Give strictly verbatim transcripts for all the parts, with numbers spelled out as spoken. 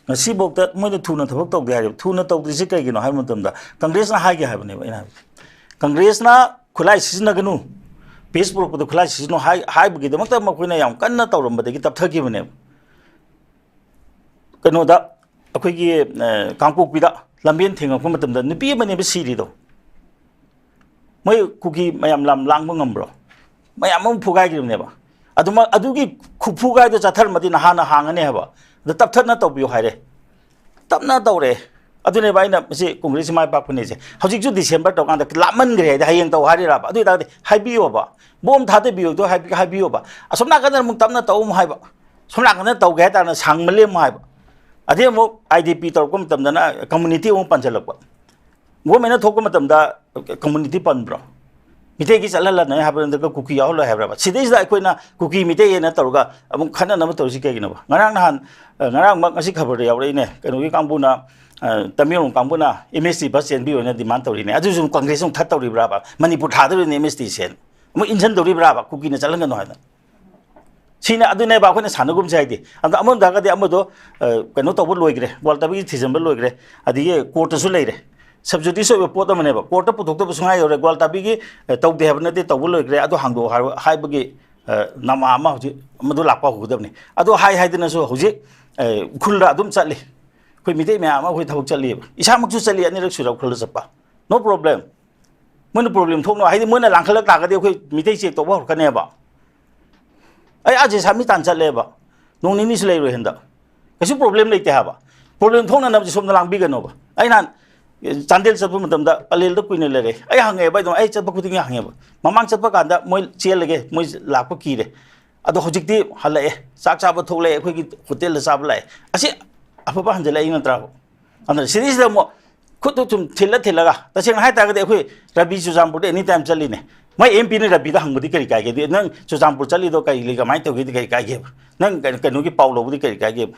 ꯉꯁꯤꯐꯥꯎꯗ ꯃꯣꯏꯅ ꯊꯨꯅ ꯊꯕꯛ ꯇꯧꯗꯦ ꯍꯥꯏꯔꯤꯕ꯫ ꯊꯨꯅ ꯇꯧꯗ꯭ꯔꯤꯁꯤ ꯀꯩꯒꯤꯅꯣ ꯍꯥꯏꯕ ꯃꯇꯝꯗ, ꯀꯪꯒ꯭ꯔꯦꯁꯅ ꯍꯥꯏꯒꯦ ꯍꯥꯏꯕꯅꯦꯕ꯫ ꯑꯩꯅ ꯍꯥꯏꯕꯗꯤ, ꯀꯪꯒ꯭ꯔꯦꯁꯅ "ꯈꯨꯠꯂꯥꯏ ꯁꯤꯖꯤꯟꯅꯒꯅꯨ, ꯄꯦꯁ ꯄꯨꯔꯛꯄꯗ ꯈꯨꯠꯂꯥꯏ ꯁꯤꯖꯤꯟꯅꯧ" ꯍꯥꯏ-, ꯍꯥꯏꯕꯒꯤꯗꯃꯛꯇ ꯃꯈꯣꯏꯅ ꯌꯥꯝ ꯀꯟꯅ ꯇꯧꯔꯝꯕꯗꯒꯤ ꯇꯞꯊꯈꯤꯕꯅꯦꯕ꯫ ꯀꯩꯅꯣꯗ, ꯑꯩꯈꯣꯏꯒꯤ, ꯑ, ꯀꯥꯡꯄꯣꯛꯄꯤꯗ ꯂꯝꯕꯦꯟ ꯊꯦꯡꯉꯛꯄ ꯃꯇꯝꯗ ꯅꯨꯄꯤ ꯑꯃꯅꯦꯕ ꯁꯤꯔꯤꯗꯣ꯫ ꯃꯣꯏ ꯀꯨꯀꯤ ꯃꯌꯥꯝ ꯂꯥꯝ ꯂꯥꯡꯕ ꯉꯝꯕ꯭ꯔꯣ? ꯃꯌꯥꯝ ꯑꯃ ꯐꯨꯒꯥꯏꯈꯤꯕꯅꯦꯕ꯫ ꯑꯗꯨꯃꯛ, ꯑꯗꯨꯒꯤ ꯈꯨꯐꯨꯒꯥꯏꯗꯣ ꯆꯠꯊꯔꯝꯃꯗꯤ ꯅꯍꯥꯟꯅ ꯍꯥꯡꯉꯅꯤ ꯍꯥꯏꯕ꯫ ꯑꯗ ꯇꯞꯊꯠꯅ ꯇꯧꯕꯤꯌꯨ ꯍꯥꯏꯔꯦ꯫ ꯇꯞꯅ ꯇꯧꯔꯦ꯫ ꯑꯗꯨꯅꯦꯕ ꯑꯩꯅ ꯃꯁꯤ ꯀꯣꯡꯒ꯭ꯔꯦꯁꯁꯤ ꯃꯥꯏ ꯄꯥꯛꯄꯅꯦꯁꯦ꯫ ꯍꯧꯖꯤꯛꯁꯨ ꯗꯤꯁꯦꯝꯕꯔ ꯇꯧꯀꯥꯟꯗ ꯂꯥꯞꯃꯟꯈ꯭ꯔꯦ ꯍꯥꯏꯗꯤ ꯍꯌꯦꯡ ꯇꯧ ꯍꯥꯏꯔꯤꯔꯕ? ꯑꯗꯨ ꯑꯣꯏꯇꯥꯔꯗꯤ ꯍꯥꯏꯕꯤꯌꯣꯕ꯫ ꯕꯣꯝ ꯊꯥꯗꯕꯤꯌꯨꯗꯣ ꯍꯥꯏꯕꯤ-, ꯍꯥꯏꯕꯤꯌꯣꯕ꯫ ꯑꯁꯣꯝ ꯅꯥꯀꯟꯗ ꯑꯃꯨꯛ ꯇꯞꯅ ꯇꯧ ꯑꯃꯨꯛ ꯍꯥꯏꯕ꯫ ꯁꯣꯝ ꯅꯥꯀꯟꯗ ꯇꯧꯒꯦ ꯍꯥꯏ ꯇꯥꯔꯒꯅ ꯁꯥꯡꯃꯜꯂꯦ ꯑꯃꯨꯛ ꯍꯥꯏꯕ꯫ ꯑꯗꯩ ꯑꯃꯨꯛ ꯑꯥꯏ ꯗꯤ ꯄꯤ ꯇꯧꯔꯛꯄ ꯃꯇꯝꯗꯅ ꯀꯝꯃꯨꯅꯤꯇꯤ ꯑꯃꯨꯛ ꯄꯟꯁꯤꯜꯂꯛꯄ꯫ ꯒꯣꯔꯃꯦꯟꯅ ꯊꯣꯛꯄ ꯃꯇꯝꯗ ꯀꯝꯃꯨꯅꯤꯇꯤ ꯄꯟꯕ꯭ꯔꯣ? ꯃꯤꯇꯩꯒꯤ ꯆꯠꯍꯜꯂꯅꯤ ꯍꯥꯏꯕ ꯅꯠꯇ꯭ꯔꯒ ꯀꯨꯀꯤ ꯌꯥꯎꯍꯜꯂꯣꯏ ꯍꯥꯏꯕ꯭ꯔꯕ? ꯁꯤꯗꯩꯁꯤꯗ ꯑꯩꯈꯣꯏꯅ ꯀꯨꯀꯤ ꯃꯤꯇꯩ ꯍꯥꯏꯅ ꯇꯧꯔꯒ ꯑꯃꯨꯛ ꯈꯠꯅꯅꯕ ꯇꯧꯔꯤꯁꯤ ꯀꯩꯒꯤꯅꯣꯕ? ꯉꯔꯥꯡ ꯅꯍꯥꯟ, ꯑ, ꯉꯔꯥꯡꯃꯛ ꯉꯁꯤ ꯈꯕꯔꯗ ꯌꯥꯎꯔꯛꯏꯅꯦ, ꯀꯩꯅꯣꯒꯤ ꯀꯥꯡꯕꯨꯅ, ꯑ, ꯇꯃꯦꯡꯂꯣꯡ ꯀꯥꯡꯕꯨꯅ ꯑꯦꯝ ꯑꯦꯁ ꯇꯤ ꯕꯁ ꯆꯦꯟꯕꯤꯌꯣꯅ ꯗꯤꯃꯥꯟ ꯇꯧꯔꯤꯅꯦ꯫ ꯑꯗꯨꯁꯨ ꯑꯃꯨꯛ ꯀꯪꯒ꯭ꯔꯦꯁ ꯑꯃꯨꯛ ꯊꯠꯇꯧꯔꯤꯕ꯭ꯔꯥꯕ? ꯃꯅꯤꯄꯨꯔ ꯊꯥꯗꯧꯔꯤꯅꯦ ꯑꯦꯝ ꯑꯦꯁ ꯇꯤ ꯁꯦꯟ꯫ ꯑꯃꯨꯛ ꯏꯟꯁꯤꯟꯗꯧꯔꯤꯕ꯭ꯔꯥꯕ ꯀꯨꯀꯤꯅ ꯆꯠꯍꯟꯒꯅꯨ ꯍꯥꯏꯗꯅ? ꯁꯤꯅ ꯑꯗꯨꯅꯦꯕ ꯑꯩꯈꯣꯏꯅ ꯁꯥꯟꯅꯒꯨꯝꯁꯦ ꯍꯥꯏꯗꯤ꯫ ꯑꯗ ꯑꯃꯔꯣꯝꯗ ꯍꯥꯏꯔꯒꯗꯤ ꯑꯃꯗꯣ, ꯑ, ꯀꯩꯅꯣ ꯇꯧꯕ ꯂꯣꯏꯈ꯭ꯔꯦ, ꯒ꯭ꯋꯥꯜꯇꯕꯤꯒꯤ ꯊꯤꯖꯤꯟꯕ ꯂꯣꯏꯈ꯭ꯔꯦ, ꯑꯗꯒꯤ ꯀꯣꯔꯠꯇꯁꯨ ꯂꯩꯔꯦ꯫ ꯁꯕꯖꯨꯗꯤꯁ ꯑꯣꯏꯕ ꯄꯣꯠ ꯑꯃꯅꯦꯕ꯫ ꯀꯣꯔꯠꯇ ꯄꯨꯊꯣꯛꯇꯕ ꯁꯨꯡꯌꯥ ꯌꯥꯔꯣꯏ꯫ ꯒ꯭ꯋꯥꯜꯇꯕꯤꯒꯤ, ꯑ, ꯇꯧꯗꯦ ꯍꯥꯏꯕ ꯅꯠꯇꯦ, ꯇꯧꯕ ꯂꯣꯏꯈ꯭ꯔꯦ, ꯑꯗꯨ ꯍꯥꯡꯗꯣꯛꯑꯣ ꯍꯥꯏꯕ-, ꯍꯥꯏꯕꯒꯤ, ꯑ, ꯅꯃꯥ ꯑꯃ ꯍꯧꯖꯤꯛ ꯑꯃꯗꯣ ꯂꯥꯛꯄ ꯍꯧꯒꯗꯕꯅꯤ꯫ ꯑꯗꯣ ꯍꯥꯏ ꯍꯥꯏꯗꯅꯁꯨ ꯍꯧꯖꯤꯛ, ꯑ, ꯎꯈ꯭ꯔꯨꯜꯗ ꯑꯗꯨꯝ ꯆꯠꯂꯤ꯫ ꯑꯩꯈꯣꯏ ꯃꯤꯇꯩ ꯃꯌꯥꯝ ꯑꯃ ꯑꯩꯈꯣꯏ ꯊꯕꯛ ꯆꯠꯂꯤꯕ꯫ ꯏꯁꯥꯃꯛꯁꯨ ꯆꯠꯂꯤ, ꯑꯅꯤꯔꯛ ꯁꯨꯔꯦ ꯎꯈ꯭ꯔꯨꯜꯗ ꯆꯠꯄ꯫ No problem꯫ ꯃꯣꯏꯅ problem ꯊꯣꯛꯅꯕ ꯍꯥꯏꯗꯤ ꯃꯣꯏꯅ ꯂꯥꯡꯈꯠꯂꯛ ꯇꯥꯔꯒꯗꯤ ꯑꯩꯈꯣꯏ ꯃꯤꯇꯩ check ꯇꯧꯕ ꯍꯧꯔꯛꯀꯅꯦꯕ꯫ ꯑꯩ ꯑꯥ ꯖꯦꯁꯥꯃꯤ ꯇꯥꯟ ꯆꯠꯂꯦꯕ, ꯅꯣꯡ ꯅꯤꯅꯤꯁꯨ ꯂꯩꯔꯣꯏ ꯍꯟꯗꯛ꯫ ꯀꯩꯁꯨ problem ꯂꯩꯇꯦ ꯍꯥꯏꯕ꯫ Problem ꯊꯣꯛꯅꯅꯕꯁꯦ ꯁꯣꯝꯗ ꯂꯥꯡꯕꯤꯒꯅꯣꯕ꯫ ꯑꯩ ꯅꯍꯥꯟ ꯆꯥꯟꯗꯦꯜ ꯆꯠꯄ ꯃꯇꯝꯗ ꯄꯂꯦꯜꯗ ꯀꯨꯏꯅ ꯂꯩꯔꯦ꯫ ꯑꯩ ꯍꯪꯉꯦꯕ, ꯑꯩ ꯑꯗꯨꯝ, ꯑꯩ ꯆꯠꯄ ꯈꯨꯗꯤꯡꯒꯤ ꯍꯪꯉꯦꯕ꯫ ꯃꯃꯥꯡ ꯆꯠꯄ ꯀꯥꯟꯗ ꯃꯣꯏ ꯆꯦꯜꯂꯒꯦ, ꯃꯣꯏ ꯂꯥꯛꯄ ꯀꯤꯔꯦ꯫ ꯑꯗꯣ ꯍꯧꯖꯤꯛꯇꯤ ꯍꯜꯂꯛꯑꯦ, ꯆꯥꯛ ꯆꯥꯕ ꯊꯣꯛꯂꯛꯑꯦ, ꯑꯩꯈꯣꯏꯒꯤ ꯍꯣꯇꯦꯜꯗ ꯆꯥꯕ ꯂꯥꯛꯑꯦ꯫ ꯑꯁꯤ ꯑꯐꯕ ꯍꯟꯖꯤꯜꯂꯛꯏ ꯅꯠꯇ꯭ꯔꯥꯕ? ꯑꯗꯨꯅ ꯁꯤꯗꯩꯁꯤꯗ ꯑꯃꯨꯛ ꯈꯨꯠꯇꯨ ꯁꯨꯝ ꯊꯤꯜꯂ ꯊꯤꯜꯂꯒ, ꯇꯁꯦꯡꯅ ꯍꯥꯏ ꯇꯥꯔꯒꯗꯤ ꯑꯩꯈꯣꯏ ꯔꯕꯤ ꯆꯨꯔꯆꯥꯟꯄꯨꯔꯗ any time ꯆꯠꯂꯤꯅꯦ꯫ ꯃꯥꯏ ꯑꯦꯝ ꯄꯤꯅ ꯔꯕꯤꯗ ꯍꯪꯕꯗꯤ ꯀꯔꯤ ꯀꯥꯏꯒꯦ? "ꯅꯪ ꯆꯨꯔꯆꯥꯟꯄꯨꯔ ꯆꯠꯂꯤꯗꯣ ꯀꯔꯤ ꯂꯩ, ꯀꯃꯥꯏꯅ ꯇꯧꯒꯦꯗꯤ ꯀꯔꯤ ꯀꯥꯏꯒꯦꯕ? ꯅꯪ ꯀꯩꯅꯣ, ꯀꯩꯅꯣꯒꯤ ꯄꯥꯎ ꯂꯧꯕꯗꯤ ꯀꯔꯤ ꯀꯥꯏꯒꯦꯕ?"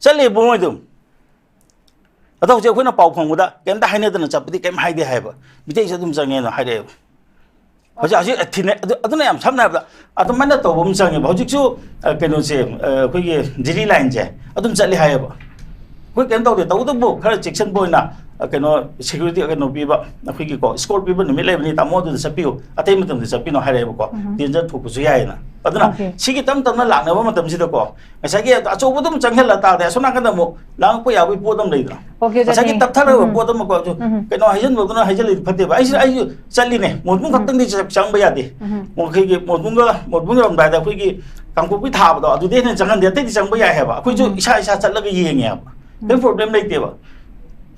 ꯆꯠꯂꯦ ꯏꯕꯨꯡꯉꯣ ꯑꯗꯨꯝ꯫ ꯑꯗꯣ ꯍꯧꯖꯤꯛ ꯑꯩꯈꯣꯏꯅ ꯄꯥꯎ ꯐꯪꯕꯗ ꯀꯩꯝꯇ ꯍꯥꯏꯅꯗꯅ ꯆꯠꯄꯗꯤ ꯀꯩꯝ ꯍꯥꯏꯗꯦ ꯍꯥꯏꯕ꯫ ꯃꯤꯇꯩꯁꯨ ꯑꯗꯨꯝ ꯆꯪꯉꯦꯅ ꯍꯥꯏꯔꯛꯑꯦꯕ꯫ ꯍꯧꯖꯤꯛ, ꯍꯧꯖꯤꯛ ꯊꯤꯅꯩ꯫ ꯑꯗꯨ, ꯑꯗꯨꯅ ꯌꯥꯝ ꯁꯝꯅ ꯍꯥꯏꯔꯕꯗ ꯑꯗꯨꯃꯥꯏꯅ ꯇꯧꯕ ꯑꯃ ꯆꯪꯉꯦꯕ꯫ ꯍꯧꯖꯤꯛꯁꯨ, ꯑ, ꯀꯩꯅꯣꯁꯦ, ꯑ, ꯑꯩꯈꯣꯏꯒꯤ ꯖꯤꯔꯤ ꯂꯥꯏꯟꯁꯦ ꯑꯗꯨꯝ ꯆꯠꯂꯤ ꯍꯥꯏꯌꯦꯕ꯫ ꯑꯩꯈꯣꯏ ꯀꯩꯝ ꯇꯧꯗꯦ, ꯇꯧꯕꯇꯕꯨ ꯈꯔ ꯆꯦꯛꯁꯤꯟꯕ ꯑꯣꯏꯅ, ꯑ, ꯀꯩꯅꯣ, ꯁꯦꯀ꯭ꯌꯨꯔꯤꯇꯤ, ꯀꯩꯅꯣ ꯄꯤꯕ, ꯑꯩꯈꯣꯏꯒꯤ ꯀꯣ, ꯏꯁꯀꯣꯔ ꯄꯤꯕ ꯅꯨꯃꯤꯠ ꯂꯩꯕꯅꯤ, ꯇꯥꯃꯣ ꯑꯗꯨꯗ ꯆꯠꯄꯤꯌꯨ, ꯑꯇꯩ ꯃꯇꯝꯗ ꯆꯠꯄꯤꯅꯣ ꯍꯥꯏꯔꯛꯑꯦꯕꯀꯣ꯫ ꯎꯝ꯫ ꯗꯦꯟꯖꯔ ꯊꯣꯛꯄꯁꯨ ꯌꯥꯏꯌꯦꯅ꯫ ꯑꯗꯨꯅ ꯑꯣꯀꯦ꯫ ꯁꯤꯒꯤ ꯇꯞ ꯇꯞꯅ ꯂꯥꯛꯅꯕ ꯃꯇꯝꯁꯤꯗꯀꯣ, ꯉꯁꯥꯏꯒꯤ ꯑꯆꯧꯕꯗꯨꯝ ꯆꯪꯁꯤꯜꯂ ꯇꯥꯔꯗꯤ ꯑꯁꯣꯝ ꯅꯥꯀꯟꯗ ꯑꯃꯨꯛ ꯂꯥꯡꯉꯛꯄ ꯌꯥꯕꯒꯤ ꯄꯣꯠ ꯑꯃ ꯂꯩꯗꯅ꯫ ꯑꯣꯀꯦ, ꯑꯣꯖꯥ, ꯉꯁꯥꯏꯒꯤ ꯊꯦꯡ-, ꯇꯞꯊꯔꯕ ꯎꯝ, ꯎꯝ꯫ ꯄꯣꯠ ꯑꯃꯀꯣ, ꯑꯗꯨ ꯎꯝ, ꯎꯝ꯫ ꯀꯩꯅꯣ ꯍꯥꯏꯖꯤꯟꯕꯗꯨꯅ ꯍꯥꯏꯖꯤꯜꯂꯗꯤ ꯐꯠꯇꯦꯕ꯫ ꯑꯩꯁꯨ, ꯎꯝ꯫ ꯑꯩꯁꯨ ꯆꯠꯂꯤꯅꯦ, ꯃꯣꯟꯕꯨꯡ ꯎꯝ꯫ ꯈꯛꯇꯪꯗꯤ ꯆ-, ꯆꯪꯕ ꯌꯥꯗꯦ꯫ ꯎꯝ꯫ ꯑꯩꯈꯣꯏꯒꯤ ꯃꯣꯟꯕꯨꯡꯒ, ꯃꯣꯟꯕꯨꯡ ꯌꯧꯔꯝꯗꯥꯏꯗ ꯑꯩꯈꯣꯏꯒꯤ ꯀꯥꯡꯄꯣꯛꯄꯤ ꯊꯥꯕꯗꯣ, ꯑꯗꯨꯗꯤ ꯍꯦꯟꯅ ꯆꯪꯍꯟꯗꯦ, ꯑꯇꯩꯗꯤ ꯆꯪꯕ ꯌꯥꯏ ꯍꯥꯏꯕ꯫ ꯑꯩꯈꯣꯏꯁꯨ ꯎꯝ꯫ ꯏꯁꯥ ꯏꯁꯥ ꯆꯠꯂꯒ ꯌꯦꯡꯉꯦ ꯍꯥꯏꯕ꯫ ꯀꯩꯝ ꯎꯝ꯫ ꯄ꯭ꯔꯣꯕ꯭ꯂꯦꯝ ꯂꯩꯇꯦꯕ꯫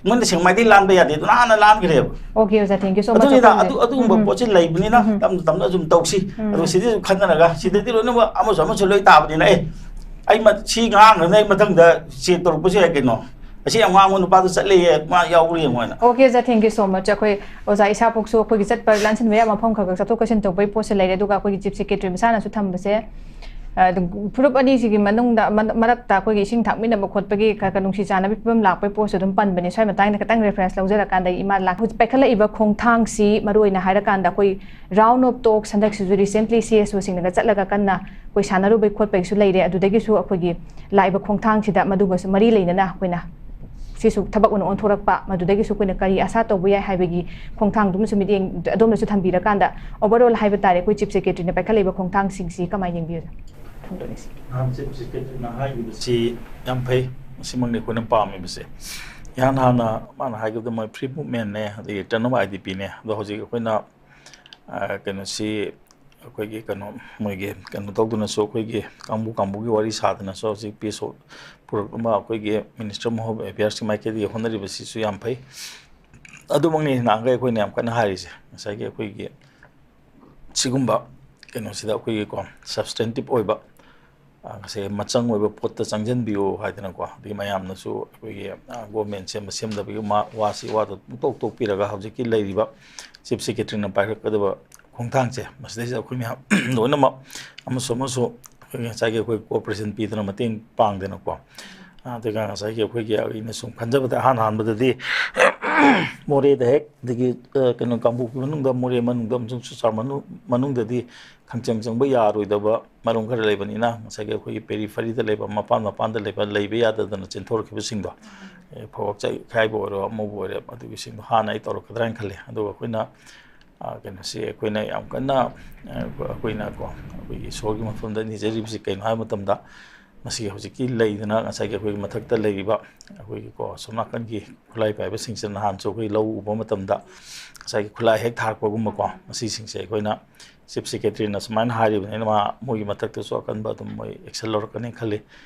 ꯃꯣꯏꯅ ꯁꯦꯡꯃꯥꯏꯗꯩ ꯂꯥꯟꯕ ꯌꯥꯗꯦ, ꯑꯗꯨ ꯅꯍꯥꯟꯅ ꯂꯥꯟꯈ꯭ꯔꯦꯕ꯫ ꯑꯣꯀꯦ, ꯑꯣꯖꯥ, thank you so much꯫ ꯑꯗꯨꯅꯤꯗ, ꯑꯩꯈꯣꯏ ꯑꯗꯨ, ꯑꯗꯨꯒꯨꯝꯕ ꯎꯝ, ꯎꯝ꯫ ꯄꯣꯠꯁꯤ ꯂꯩꯕꯅꯤꯅ ꯎꯝ, ꯎꯝ꯫ ꯇꯞꯅ ꯇꯞꯅ ꯑꯗꯨꯝ ꯇꯧꯁꯤ꯫ ꯎꯝ꯫ ꯑꯗꯨꯒ ꯁꯤꯗꯁꯨ ꯈꯟꯅꯔꯒ, ꯁꯤꯗꯗꯤ ꯂꯣꯏꯅꯃꯛ ꯑꯃꯁꯨ ꯑꯃꯁꯨ ꯂꯣꯏ ꯇꯥꯕꯅꯤꯅ, ꯑꯦ, ꯑꯩ ꯃ-, ꯁꯤ ꯉꯥꯡꯈ꯭ꯔꯅꯤ, ꯑꯩ ꯃꯊꯪꯗ ꯆꯦꯛ ꯇꯧꯔꯛꯄꯁꯨ ꯌꯥꯏ ꯀꯩꯅꯣ꯫ ꯑꯁꯤ ꯌꯥꯝ ꯉꯥꯡꯕ ꯅꯨꯄꯥꯗꯨ ꯆꯠꯂꯦꯌꯦ, ꯃꯥ ꯌꯥꯎꯕ꯭ꯔꯥ ꯌꯦꯡꯉꯣ ꯍꯥꯏꯅ꯫ ꯑꯣꯀꯦ, ꯑꯣꯖꯥ, thank you so much꯫ ꯑꯩꯈꯣꯏ ꯑꯣꯖꯥ ꯏꯁꯥꯐꯥꯎꯁꯨ ꯑꯩꯈꯣꯏꯒꯤ ꯆꯠꯄ ꯂꯥꯟꯁꯤꯟꯕ ꯌꯥꯕ ꯃꯐꯝ ꯈꯔ ꯈꯔ ꯆꯠꯊꯣꯛ ꯆꯠꯁꯤꯟ ꯇꯧꯕꯒꯤ ꯄꯣꯠꯁꯦ ꯂꯩꯔꯦ, ꯑꯗꯨꯒ ꯑꯩꯈꯣꯏꯒꯤ ꯆꯤꯐ ꯁꯦꯀ꯭ꯔꯦꯇꯔꯤ ꯃꯁꯥꯅꯁꯨ ꯊꯝꯕꯁꯦ, ꯑ, ꯑꯗꯨꯝ ꯐꯨꯔꯨꯞ ꯑꯅꯤꯁꯤꯒꯤ ꯃꯅꯨꯡꯗ, ꯃ-, ꯃꯔꯛꯇ ꯑꯩꯈꯣꯏꯒꯤ ꯏꯁꯤꯡ ꯊꯥꯛꯃꯤꯟꯅꯕ ꯈꯣꯠꯄꯒꯤ ꯈꯔ ꯈꯔ ꯅꯨꯡꯁꯤ ꯆꯥꯟꯅꯕꯒꯤ ꯐꯤꯕꯝ ꯂꯥꯛꯄꯒꯤ ꯄꯣꯠꯁꯨ ꯑꯗꯨꯝ ꯄꯟꯕꯅꯦ꯫ ꯁ꯭ꯋꯥꯏ ꯃꯇꯥꯡꯗ ꯈꯤꯇꯪ ꯔꯦꯐꯔꯦꯟꯁ ꯂꯧꯖꯔꯀꯥꯟꯗ, ꯏꯃꯥ ꯂꯥꯛ-, ꯍꯧꯖꯤꯛ ꯄꯥꯏꯈꯠꯂꯛꯏꯕ ꯈꯣꯡꯊꯥꯡꯁꯤ, ꯃꯔꯨꯑꯣꯏꯅ ꯍꯥꯏꯔꯀꯥꯟꯗ ꯑꯩꯈꯣꯏ ꯔꯥꯎꯟ ꯑꯣꯐ ꯇꯣꯛꯁ ꯍꯟꯗꯛꯁꯤꯁꯨ ꯔꯤꯁꯦꯟꯠꯂꯤ ꯁꯤ ꯑꯦꯁ ꯑꯣꯁꯤꯡꯅꯒ ꯆꯠꯂꯒ ꯀꯟꯅ ꯑꯩꯈꯣꯏ ꯁꯥꯟꯅꯔꯨꯕꯒꯤ ꯈꯣꯠꯄꯒꯤꯁꯨ ꯂꯩꯔꯦ꯫ ꯑꯗꯨꯗꯒꯤꯁꯨ ꯑꯩꯈꯣꯏꯒꯤ ꯂꯥꯛꯏꯕ ꯈꯣꯡꯊꯥꯡꯁꯤꯗ ꯃꯗꯨꯒꯁꯨ ꯃꯔꯤ ꯂꯩꯅꯅ ꯑꯩꯈꯣꯏꯅ ꯁꯤꯁꯨ ꯊꯕꯛ ꯑꯣꯏꯅ ꯑꯣꯟꯊꯣꯔꯛꯄ, ꯃꯗꯨꯗꯒꯤꯁꯨ ꯑꯩꯈꯣꯏꯅ ꯀꯔꯤ ꯑꯁꯥ ꯇꯧꯕ ꯌꯥꯏ ꯍꯥꯏꯕꯒꯤ ꯈꯣꯡꯊꯥꯡꯗꯨꯃꯁꯨ ꯃꯤꯠꯌꯦꯡ ꯑꯗꯣꯝꯅꯁꯨ ꯊꯝꯕꯤꯔꯀꯥꯟꯗ, ꯑꯣꯚꯔꯑꯣꯜ ꯍꯥꯏꯕ ꯇꯥꯔꯦ, ꯑꯩꯈꯣꯏ ꯆꯤꯐ ꯁꯦꯀ꯭ꯔꯦꯇꯔꯤꯅ ꯄꯥꯏꯈꯠꯂꯛꯏꯕ ꯈꯣꯡꯊꯥꯡꯁꯤꯡꯁꯤ ꯀꯃꯥꯏꯅ ꯌꯦꯡꯕꯤꯕꯒꯦ? ꯊꯝꯖꯔꯤꯁꯤ꯫ ꯅꯍꯥꯟ ꯆꯤꯐ ꯁꯦꯀ꯭ꯔꯦꯇꯔꯤꯅ ꯍꯥꯏꯈꯤꯕꯁꯤ ꯌꯥꯝ ꯐꯩ, ꯃꯁꯤꯃꯛꯅꯤ ꯑꯩꯈꯣꯏꯅ ꯄꯥꯝꯃꯤꯕꯁꯦ꯫ ꯏꯍꯥꯟ ꯍꯥꯟꯅ ꯃꯥꯅ ꯍꯥꯏꯈꯤꯕꯗ ꯃꯣꯏ ꯐ꯭ꯔꯤ ꯃꯨꯞꯃꯦꯟꯅꯦ, ꯑꯗꯒꯤ ꯔꯤꯇꯔꯟ ꯑꯣꯐ ꯑꯥꯏ ꯗꯤ ꯄꯤꯅꯦ, ꯑꯗꯣ ꯍꯧꯖꯤꯛ ꯑꯩꯈꯣꯏꯅ, ꯑ, ꯀꯩꯅꯣꯁꯤ, ꯑꯩꯈꯣꯏꯒꯤ ꯀꯩꯅꯣ, ꯃꯣꯏꯒꯤ ꯀꯩꯅꯣ ꯇꯧꯗꯨꯅꯁꯨ, ꯑꯩꯈꯣꯏꯒꯤ ꯀꯥꯡꯕꯨ ꯀꯥꯡꯕꯨꯒꯤ ꯋꯥꯔꯤ ꯁꯥꯗꯅꯁꯨ ꯍꯧꯖꯤꯛ ꯄꯤꯁ ꯄꯨꯔꯛꯅꯕ ꯑꯩꯈꯣꯏꯒꯤ ꯃꯤꯅꯤꯁꯇꯔ ꯑꯣꯐ ꯍꯣꯝ ꯑꯦꯐꯤꯌꯔꯁꯀꯤ ꯃꯥꯏꯀꯩꯗꯒꯤ ꯍꯣꯠꯅꯔꯤꯕꯁꯤꯁꯨ ꯌꯥꯝ ꯐꯩ꯫ ꯑꯗꯨꯃꯛꯅꯤ ꯅꯍꯥꯟꯈꯩ ꯑꯩꯈꯣꯏꯅ ꯌꯥꯝ ꯀꯟꯅ ꯍꯥꯏꯔꯤꯁꯦ, ꯉꯁꯥꯏꯒꯤ ꯑꯩꯈꯣꯏꯒꯤ ꯁꯤꯒꯨꯝꯕ ꯀꯩꯅꯣꯁꯤꯗ ꯑꯩꯈꯣꯏꯒꯤꯀꯣ, ꯁꯕꯁꯇꯦꯟꯇꯤꯞ ꯑꯣꯏꯕ, ꯑ, ꯉꯁꯥꯏ ꯃꯆꯪ ꯑꯣꯏꯕ ꯄꯣꯠꯇ ꯆꯪꯁꯤꯟꯕꯤꯌꯨ ꯍꯥꯏꯗꯅꯀꯣ, ꯑꯗꯒꯤ ꯃꯌꯥꯝꯅꯁꯨ ꯑꯩꯈꯣꯏꯒꯤ, ꯑ, ꯒꯣꯔꯃꯦꯟ ꯁꯦꯝꯕ ꯁꯦꯝꯗꯕꯒꯤ ꯃꯥ-, ꯋꯥꯁꯤ ꯋꯥꯗꯣ ꯄꯨꯡꯇꯣꯛ ꯇꯣꯛꯄꯤꯔꯒ ꯍꯧꯖꯤꯛꯀꯤ ꯂꯩꯔꯤꯕ ꯆꯤꯐ ꯁꯦꯀ꯭ꯔꯦꯇꯔꯤꯅ ꯄꯥꯏꯈꯠꯀꯗꯕ ꯈꯣꯡꯊꯥꯡꯁꯦ, ꯃꯁꯤꯗꯩꯁꯤꯗ ꯑꯩꯈꯣꯏ ꯃꯌꯥꯝ ꯂꯣꯏꯅꯃꯛ ꯑꯃꯁꯨ ꯑꯃꯁꯨ ꯑꯩꯈꯣꯏꯒꯤ ꯉꯁꯥꯏꯒꯤ ꯑꯩꯈꯣꯏ ꯀꯣꯑꯣꯄꯔꯦꯁꯟ ꯄꯤꯗꯅ ꯃꯇꯦꯡ ꯄꯥꯡꯗꯅꯀꯣ, ꯑꯗꯨꯒ ꯉꯁꯥꯏꯒꯤ ꯑꯩꯈꯣꯏꯒꯤ ꯑꯩꯅ ꯁꯨꯝ ꯈꯟꯖꯕꯗ ꯑꯍꯥꯟ ꯑꯍꯥꯟꯕꯗꯗꯤ ꯃꯣꯔꯦꯗ ꯍꯦꯛ, ꯑꯗꯒꯤ ꯀꯩꯅꯣ ꯀꯥꯡꯄꯣꯛꯄꯤ ꯃꯅꯨꯡꯗ, ꯃꯣꯔꯦ ꯃꯅꯨꯡꯗ ꯑꯃꯁꯨꯡ ꯆꯨꯔꯆꯥꯟꯄꯨꯔ ꯃꯅꯨꯡꯗꯗꯤ ꯈꯪꯆꯪ ꯆꯪꯕ ꯌꯥꯔꯣꯏꯗꯕ ꯃꯔꯝ ꯈꯔ ꯂꯩꯕꯅꯤꯅ, ꯉꯁꯥꯏꯒꯤ ꯑꯩꯈꯣꯏꯒꯤ ꯄꯦꯔꯤꯐꯔꯤꯗ ꯂꯩꯕ, ꯃꯄꯥꯟ ꯃꯄꯥꯟꯗ ꯂꯩꯕ, ꯂꯩꯕ ꯌꯥꯗꯗꯅ ꯆꯦꯟꯊꯣꯔꯛꯈꯤꯕꯁꯤꯡꯗꯣ, ꯐꯧ ꯆꯥꯏꯈꯥꯏꯕ ꯑꯣꯏꯔꯣ, ꯑꯃꯕꯨ ꯑꯣꯏꯔꯦ, ꯑꯗꯨꯒꯤꯁꯤꯡꯗꯣ ꯍꯥꯟꯅ ꯑꯩ ꯇꯧꯔꯛꯀꯗ꯭ꯔꯥ ꯍꯥꯏꯅ ꯈꯜꯂꯤ꯫ ꯑꯗꯨꯒ ꯑꯩꯈꯣꯏꯅ ꯀꯩꯅꯣꯁꯤ ꯑꯩꯈꯣꯏꯅ ꯌꯥꯝ ꯀꯟꯅ ꯑꯩꯈꯣꯏꯅ ꯀꯣ ꯑꯩꯈꯣꯏꯒꯤ ꯏꯁꯣꯔꯒꯤ ꯃꯐꯝꯗ ꯅꯤꯖꯔꯤꯕꯁꯤ ꯀꯩꯅꯣ ꯍꯥꯏꯕ ꯃꯇꯝꯗ, ꯃꯁꯤꯒꯤ ꯍꯧꯖꯤꯛꯀꯤ ꯂꯩꯗꯅ ꯉꯁꯥꯏꯒꯤ ꯑꯩꯈꯣꯏꯒꯤ ꯃꯊꯛꯇ ꯂꯩꯔꯤꯕ ꯑꯩꯈꯣꯏꯒꯤ ꯀꯣ ꯑꯁꯣꯝ ꯅꯥꯀꯟꯒꯤ ꯈꯨꯠꯂꯥꯏ ꯄꯥꯏꯕꯁꯤꯡꯁꯤꯅ ꯅꯍꯥꯟꯁꯨ ꯑꯩꯈꯣꯏ ꯂꯧ ꯎꯕ ꯃꯇꯝꯗ ꯉꯁꯥꯏꯒꯤ ꯈꯨꯠꯂꯥꯏ ꯍꯦꯛ ꯊꯥꯔꯛꯄꯒꯨꯝꯕꯀꯣ, ꯃꯁꯤꯁꯤꯡꯁꯦ ꯑꯩꯈꯣꯏꯅ ꯆꯤꯐ ꯁꯦꯀ꯭ꯔꯦꯇꯔꯤꯅ ꯁꯨꯃꯥꯏꯅ ꯍꯥꯏꯔꯤꯕꯅꯤꯅ ꯃꯥ ꯃꯣꯏꯒꯤ ꯃꯊꯛꯇꯁꯨ ꯑꯀꯟꯕ ꯑꯗꯨꯝ ꯃꯣꯏ ꯑꯦꯛꯁꯟ ꯂꯧꯔꯛꯀꯅꯤ ꯈꯜꯂꯤ꯫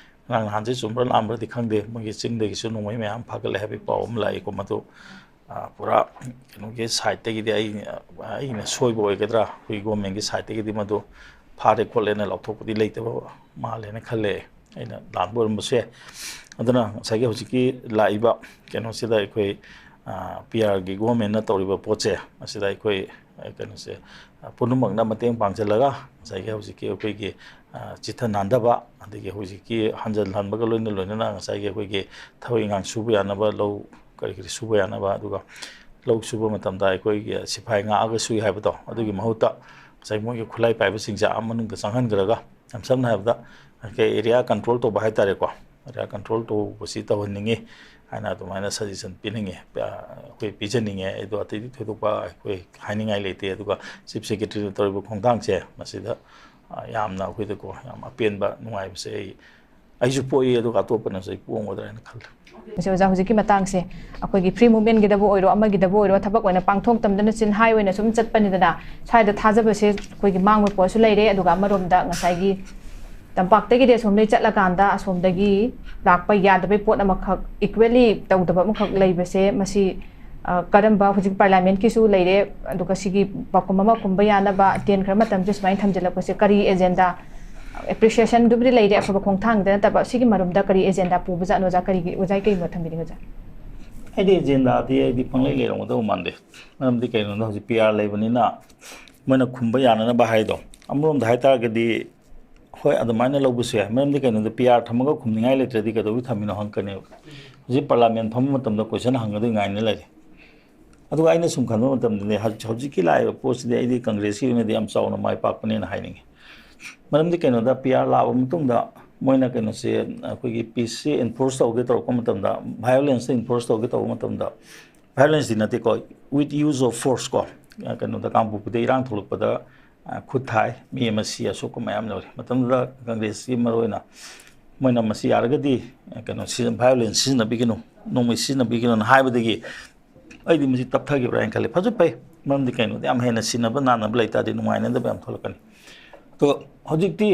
ꯉꯔꯥꯡ ꯅꯍꯥꯟꯁꯦ ꯆꯨꯝꯕ꯭ꯔꯥ ꯂꯥꯟꯕ꯭ꯔꯗꯤ ꯈꯪꯗꯦ, ꯃꯣꯏꯒꯤ ꯆꯤꯡꯗꯒꯤꯁꯨ ꯅꯣꯡꯃꯩ ꯃꯌꯥꯝ ꯐꯥꯒꯠꯂꯦ ꯍꯥꯏꯕꯒꯤ ꯄꯥꯎ ꯑꯃ ꯂꯥꯛꯏꯀꯣ꯫ ꯃꯗꯨ ꯄꯨꯔꯥ ꯀꯩꯅꯣꯒꯤ ꯁꯥꯏꯠꯇꯒꯤꯗꯤ ꯑꯩ ꯑꯩꯅ ꯁꯣꯏꯕ ꯑꯣꯏꯒꯗ꯭ꯔꯥ, ꯑꯩꯈꯣꯏ ꯒꯣꯔꯃꯦꯟꯒꯤ ꯁꯥꯏꯠꯇꯒꯤꯗꯤ ꯃꯗꯨ ꯐꯥꯔꯦ ꯈꯣꯠꯂꯦꯅ ꯂꯥꯎꯊꯣꯛꯄꯗꯤ ꯂꯩꯇꯕ ꯃꯥꯜꯂꯦꯅ ꯈꯜꯂꯦ꯫ ꯑꯩꯅ ꯂꯥꯟꯕ ꯑꯣꯏꯔꯝꯕꯁꯨ ꯌꯥꯏ꯫ ꯑꯗꯨꯅ ꯉꯁꯥꯏꯒꯤ ꯍꯧꯖꯤꯛꯀꯤ ꯂꯥꯛꯏꯕ ꯀꯩꯅꯣꯁꯤꯗ ꯑꯩꯈꯣꯏ ꯄꯤ ꯑꯥꯔꯒꯤ ꯒꯣꯔꯃꯦꯟꯅ ꯇꯧꯔꯤꯕ ꯄꯣꯠꯁꯦ, ꯃꯁꯤꯗ ꯑꯩꯈꯣꯏ ꯀꯩꯅꯣꯁꯦ ꯄꯨꯝꯅꯃꯛꯅ ꯃꯇꯦꯡ ꯄꯥꯡꯁꯤꯜꯂꯒ ꯉꯁꯥꯏꯒꯤ ꯍꯧꯖꯤꯛꯀꯤ ꯑꯩꯈꯣꯏꯒꯤ ꯆꯤꯊ ꯅꯥꯟꯗꯕ, ꯑꯗꯒꯤ ꯍꯧꯖꯤꯛꯀꯤ ꯍꯟꯖꯤꯜꯍꯟꯕꯒ ꯂꯣꯏꯅ ꯂꯣꯏꯅꯅ ꯉꯁꯥꯏꯒꯤ ꯑꯩꯈꯣꯏꯒꯤ ꯊꯕꯛ ꯏꯪꯈꯥꯡ ꯁꯨꯕ ꯌꯥꯅꯕ, ꯂꯧ ꯀꯔꯤ ꯀꯔꯤ ꯁꯨꯕ ꯌꯥꯅꯕ, ꯑꯗꯨꯒ ꯂꯧ ꯁꯨꯕ ꯃꯇꯝꯗ ꯑꯩꯈꯣꯏꯒꯤ ꯁꯤꯐꯥꯏ ꯉꯥꯛꯑꯒ ꯁꯨꯏ ꯍꯥꯏꯕꯗꯣ, ꯑꯗꯨꯒꯤ ꯃꯍꯨꯠꯇ ꯉꯁꯥꯏ ꯃꯣꯏꯒꯤ ꯈꯨꯠꯂꯥꯏ ꯄꯥꯏꯕꯁꯤꯡꯁꯦ ꯑꯥ ꯃꯅꯨꯡꯗ ꯆꯪꯍꯟꯈ꯭ꯔꯒ, ꯌꯥꯝ ꯁꯝꯅ ꯍꯥꯏꯔꯕꯗ ꯑꯩꯈꯣꯏ ꯑꯦꯔꯤꯌꯥ ꯀꯟꯇ꯭ꯔꯣꯜ ꯇꯧꯕ ꯍꯥꯏꯇꯥꯔꯦꯀꯣ, ꯑꯦꯔꯤꯌꯥ ꯀꯟꯇ꯭ꯔꯣꯜ ꯇꯧꯕꯁꯤ ꯇꯧꯍꯟꯅꯤꯡꯉꯤ ꯍꯥꯏꯅ ꯑꯗꯨꯃꯥꯏꯅ ꯁꯖꯦꯁꯟ ꯄꯤꯅꯤꯡꯉꯤ꯫ ꯑꯩꯈꯣꯏ ꯄꯤꯖꯅꯤꯡꯉꯦ꯫ ꯑꯗꯣ ꯑꯇꯩꯗꯤ ꯊꯣꯏꯗꯣꯛꯄ ꯑꯩꯈꯣꯏ ꯍꯥꯏꯅꯤꯡꯉꯥꯏ ꯂꯩꯇꯦ꯫ ꯑꯗꯨꯒ ꯆꯤꯐ ꯁꯦꯀ꯭ꯔꯦꯇꯔꯤꯅ ꯇꯧꯔꯤꯕ ꯈꯣꯡꯊꯥꯡꯁꯦ, ꯃꯁꯤꯗ ꯌꯥꯝꯅ ꯑꯩꯈꯣꯏꯗꯀꯣ ꯌꯥꯝ ꯑꯄꯦꯟꯕ ꯅꯨꯡꯉꯥꯏꯕꯁꯦ ꯑꯩ ꯑꯩꯁꯨ ꯄꯣꯛꯏ, ꯑꯗꯨꯒ ꯑꯇꯣꯞꯄꯅꯁꯨ ꯑꯩ ꯄꯣꯛꯑꯝꯒꯗ꯭ꯔꯥ ꯍꯥꯏꯅ ꯈꯜꯂꯤ꯫ ꯃꯁꯤ ꯑꯣꯖꯥ, ꯍꯧꯖꯤꯛꯀꯤ ꯃꯇꯥꯡꯁꯦ ꯑꯩꯈꯣꯏꯒꯤ ꯐ꯭ꯔꯤ ꯃꯨꯚꯃꯦꯟꯒꯤꯗꯕꯨ ꯑꯣꯏꯔꯣ, ꯑꯃꯒꯤꯗꯕꯨ ꯑꯣꯏꯔꯣ, ꯊꯕꯛ ꯑꯣꯏꯅ ꯄꯥꯡꯊꯣꯛ ꯇꯝꯗꯅ ꯆꯤꯟꯍꯥꯏ ꯑꯣꯏꯅ ꯁꯨꯝ ꯆꯠꯄꯅꯤꯗꯅ, ꯁ꯭ꯋꯥꯏꯗ ꯊꯥꯖꯕꯁꯦ ꯑꯩꯈꯣꯏꯒꯤ ꯃꯥꯡꯕ ꯄꯣꯠꯁꯨ ꯂꯩꯔꯦ꯫ ꯑꯗꯨꯒ ꯑꯃꯔꯣꯝꯗ ꯉꯁꯥꯏꯒꯤ ꯇꯝꯄꯥꯛꯇꯒꯤꯗꯤ ꯑꯁꯣꯝꯗꯒꯤ ꯆꯠꯂꯀꯥꯟꯗ ꯑꯁꯣꯝꯗꯒꯤ ꯂꯥꯛꯄ ꯌꯥꯗꯕꯩ ꯄꯣꯠ ꯑꯃꯈꯛ, ꯏꯀ꯭ꯋꯦꯂꯤ ꯇꯧꯗꯕ ꯑꯃꯈꯛ ꯂꯩꯕꯁꯦ, ꯃꯁꯤ ꯀꯔꯝꯕ, ꯍꯧꯖꯤꯛ ꯄꯥꯔꯂꯤꯌꯥꯃꯦꯟꯠꯀꯤꯁꯨ ꯂꯩꯔꯦ, ꯑꯗꯨꯒ ꯁꯤꯒꯤ ꯄꯥꯎꯈꯨꯝ ꯑꯃ ꯈꯨꯝꯕ ꯌꯥꯅꯕ ꯇꯦꯟꯈ꯭ꯔ ꯃꯇꯝꯁꯦ ꯁꯨꯃꯥꯏꯅ ꯊꯝꯖꯤꯜꯂꯛꯄꯁꯦ ꯀꯔꯤ ꯑꯦꯖꯦꯟꯗꯥ? ꯑꯦꯄ꯭ꯔꯤꯁꯤꯌꯦꯁꯟꯗꯨꯕꯨꯗꯤ ꯂꯩꯔꯦ, ꯑꯐꯕ ꯈꯣꯡꯊꯥꯡꯗ ꯅꯠꯇꯕ, ꯁꯤꯒꯤ ꯃꯔꯨꯝꯗ ꯀꯔꯤ ꯑꯦꯖꯦꯟꯗꯥ ꯄꯨꯕꯖꯥꯠꯅꯣ ꯑꯣꯖꯥ? ꯀꯔꯤꯒꯤ, ꯑꯣꯖꯥꯒꯤ ꯀꯔꯤ ꯃꯣꯠ ꯊꯝꯕꯤꯅꯤꯡꯉꯤ ꯑꯣꯖꯥ? ꯑꯩꯗꯤ ꯑꯦꯖꯦꯟꯗꯥꯗꯤ ꯑꯩꯗꯤ ꯄꯪꯂꯩ ꯂꯩꯔꯝꯒꯗꯧꯕ ꯃꯥꯟꯗꯦ꯫ ꯃꯔꯝꯗꯤ ꯀꯩꯅꯣꯗ ꯍꯧꯖꯤꯛ ꯄꯤ ꯑꯥꯔ ꯂꯩꯕꯅꯤꯅ ꯃꯣꯏꯅ ꯈꯨꯝꯕ ꯌꯥꯅꯅꯕ ꯍꯥꯏꯗꯣ, ꯑꯃꯔꯣꯝꯗ ꯍꯥꯏꯇꯥꯔꯒꯗꯤ ꯍꯣꯏ, ꯑꯗꯨꯃꯥꯏꯅ ꯂꯧꯕꯁꯨ ꯌꯥꯏ꯫ ꯃꯔꯝꯗꯤ ꯀꯩꯅꯣꯗ ꯄꯤ ꯑꯥꯔ ꯊꯝꯃꯒ ꯈꯨꯝꯅꯤꯡꯉꯥꯏ ꯂꯩꯇ꯭ꯔꯗꯤ ꯀꯩꯗꯧꯕꯩ ꯊꯝꯃꯤꯅꯣ ꯍꯪꯉꯛꯀꯅꯦꯕ꯫ ꯍꯧꯖꯤꯛ ꯄꯥꯔꯂꯤꯌꯥꯃꯦꯟꯠ ꯐꯝꯕ ꯃꯇꯝꯗ ꯀꯣꯏꯁꯟ ꯍꯪꯒꯗꯣꯏ ꯉꯥꯏꯅ ꯂꯩꯔꯦ꯫ ꯑꯗꯨꯒ ꯑꯩꯅ ꯁꯨꯝ ꯈꯟꯕ ꯃꯇꯝꯗꯗꯤ ꯍꯧꯖꯤꯛ ꯍꯧꯖꯤꯛꯀꯤ ꯂꯥꯛꯏꯕ ꯄꯣꯠꯁꯤꯗꯤ ꯑꯩꯗꯤ ꯀꯪꯒ꯭ꯔꯦꯁꯀꯤ ꯑꯣꯏꯅꯗꯤ ꯌꯥꯝ ꯆꯥꯎꯅ ꯃꯥꯏ ꯄꯥꯛꯄꯅꯦꯅ ꯍꯥꯏꯅꯤꯡꯉꯤ꯫ ꯃꯔꯝꯗꯤ ꯀꯩꯅꯣꯗ, ꯄꯤ ꯑꯥꯔ ꯂꯥꯛꯑꯕ ꯃꯇꯨꯡꯗ ꯃꯣꯏꯅ ꯀꯩꯅꯣꯁꯦ, ꯑꯩꯈꯣꯏꯒꯤ ꯄꯤꯁꯁꯦ ꯏꯟꯐꯣꯔꯁ ꯇꯧꯒꯦ ꯇꯧꯔꯛꯄ ꯃꯇꯝꯗ, ꯚꯥꯏꯑꯣꯂꯦꯟꯁꯇ ꯏꯟꯐꯣꯔꯁ ꯇꯧꯒꯦ ꯇꯧꯕ ꯃꯇꯝꯗ, ꯚꯥꯏꯑꯣꯂꯦꯟꯁꯇꯤ ꯅꯠꯇꯦꯀꯣ, with use of force ꯀꯣ, ꯀꯩꯅꯣꯗ, ꯀꯥꯡꯄꯣꯛꯄꯤꯗ ꯏꯔꯥꯡ ꯊꯣꯛꯂꯛꯄꯗ, ꯈꯨꯠ ꯊꯥꯏ, ꯃꯤ ꯑꯃ ꯁꯤ, ꯑꯁꯣꯛꯄ ꯃꯌꯥꯝ ꯂꯩꯔꯦ꯫ ꯃꯇꯝꯗꯨꯗ ꯀꯪꯒ꯭ꯔꯦꯁꯀꯤ ꯃꯔꯨꯑꯣꯏꯅ ꯃꯣꯏꯅ ꯃꯁꯤ ꯌꯥꯔꯒꯗꯤ ꯀꯩꯅꯣ ꯁꯤ-, ꯚꯥꯏꯑꯣꯂꯦꯟꯁ ꯁꯤꯖꯤꯟꯅꯕꯤꯒꯅꯨ, ꯅꯣꯡꯃꯩ ꯁꯤꯖꯤꯟꯅꯕꯤꯒꯅꯨꯅ ꯍꯥꯏꯕꯗꯒꯤ ꯑꯩꯗꯤ ꯃꯁꯤ ꯇꯞꯊꯈꯤꯕ꯭ꯔꯥ ꯍꯥꯏꯅ ꯈꯜꯂꯤ꯫ ꯐꯁꯨ ꯐꯩ, ꯃꯔꯝꯗꯤ ꯀꯩꯅꯣꯗꯤ ꯌꯥꯝ ꯍꯦꯟꯅ ꯁꯤꯟꯅꯕ ꯅꯥꯟꯅꯕ ꯂꯩ ꯇꯥꯔꯗꯤ ꯅꯨꯡꯉꯥꯏꯅꯗꯕ ꯌꯥꯝ ꯊꯣꯛꯂꯛꯀꯅꯤ꯫ ꯑꯗꯣ ꯍꯧꯖꯤꯛꯇꯤ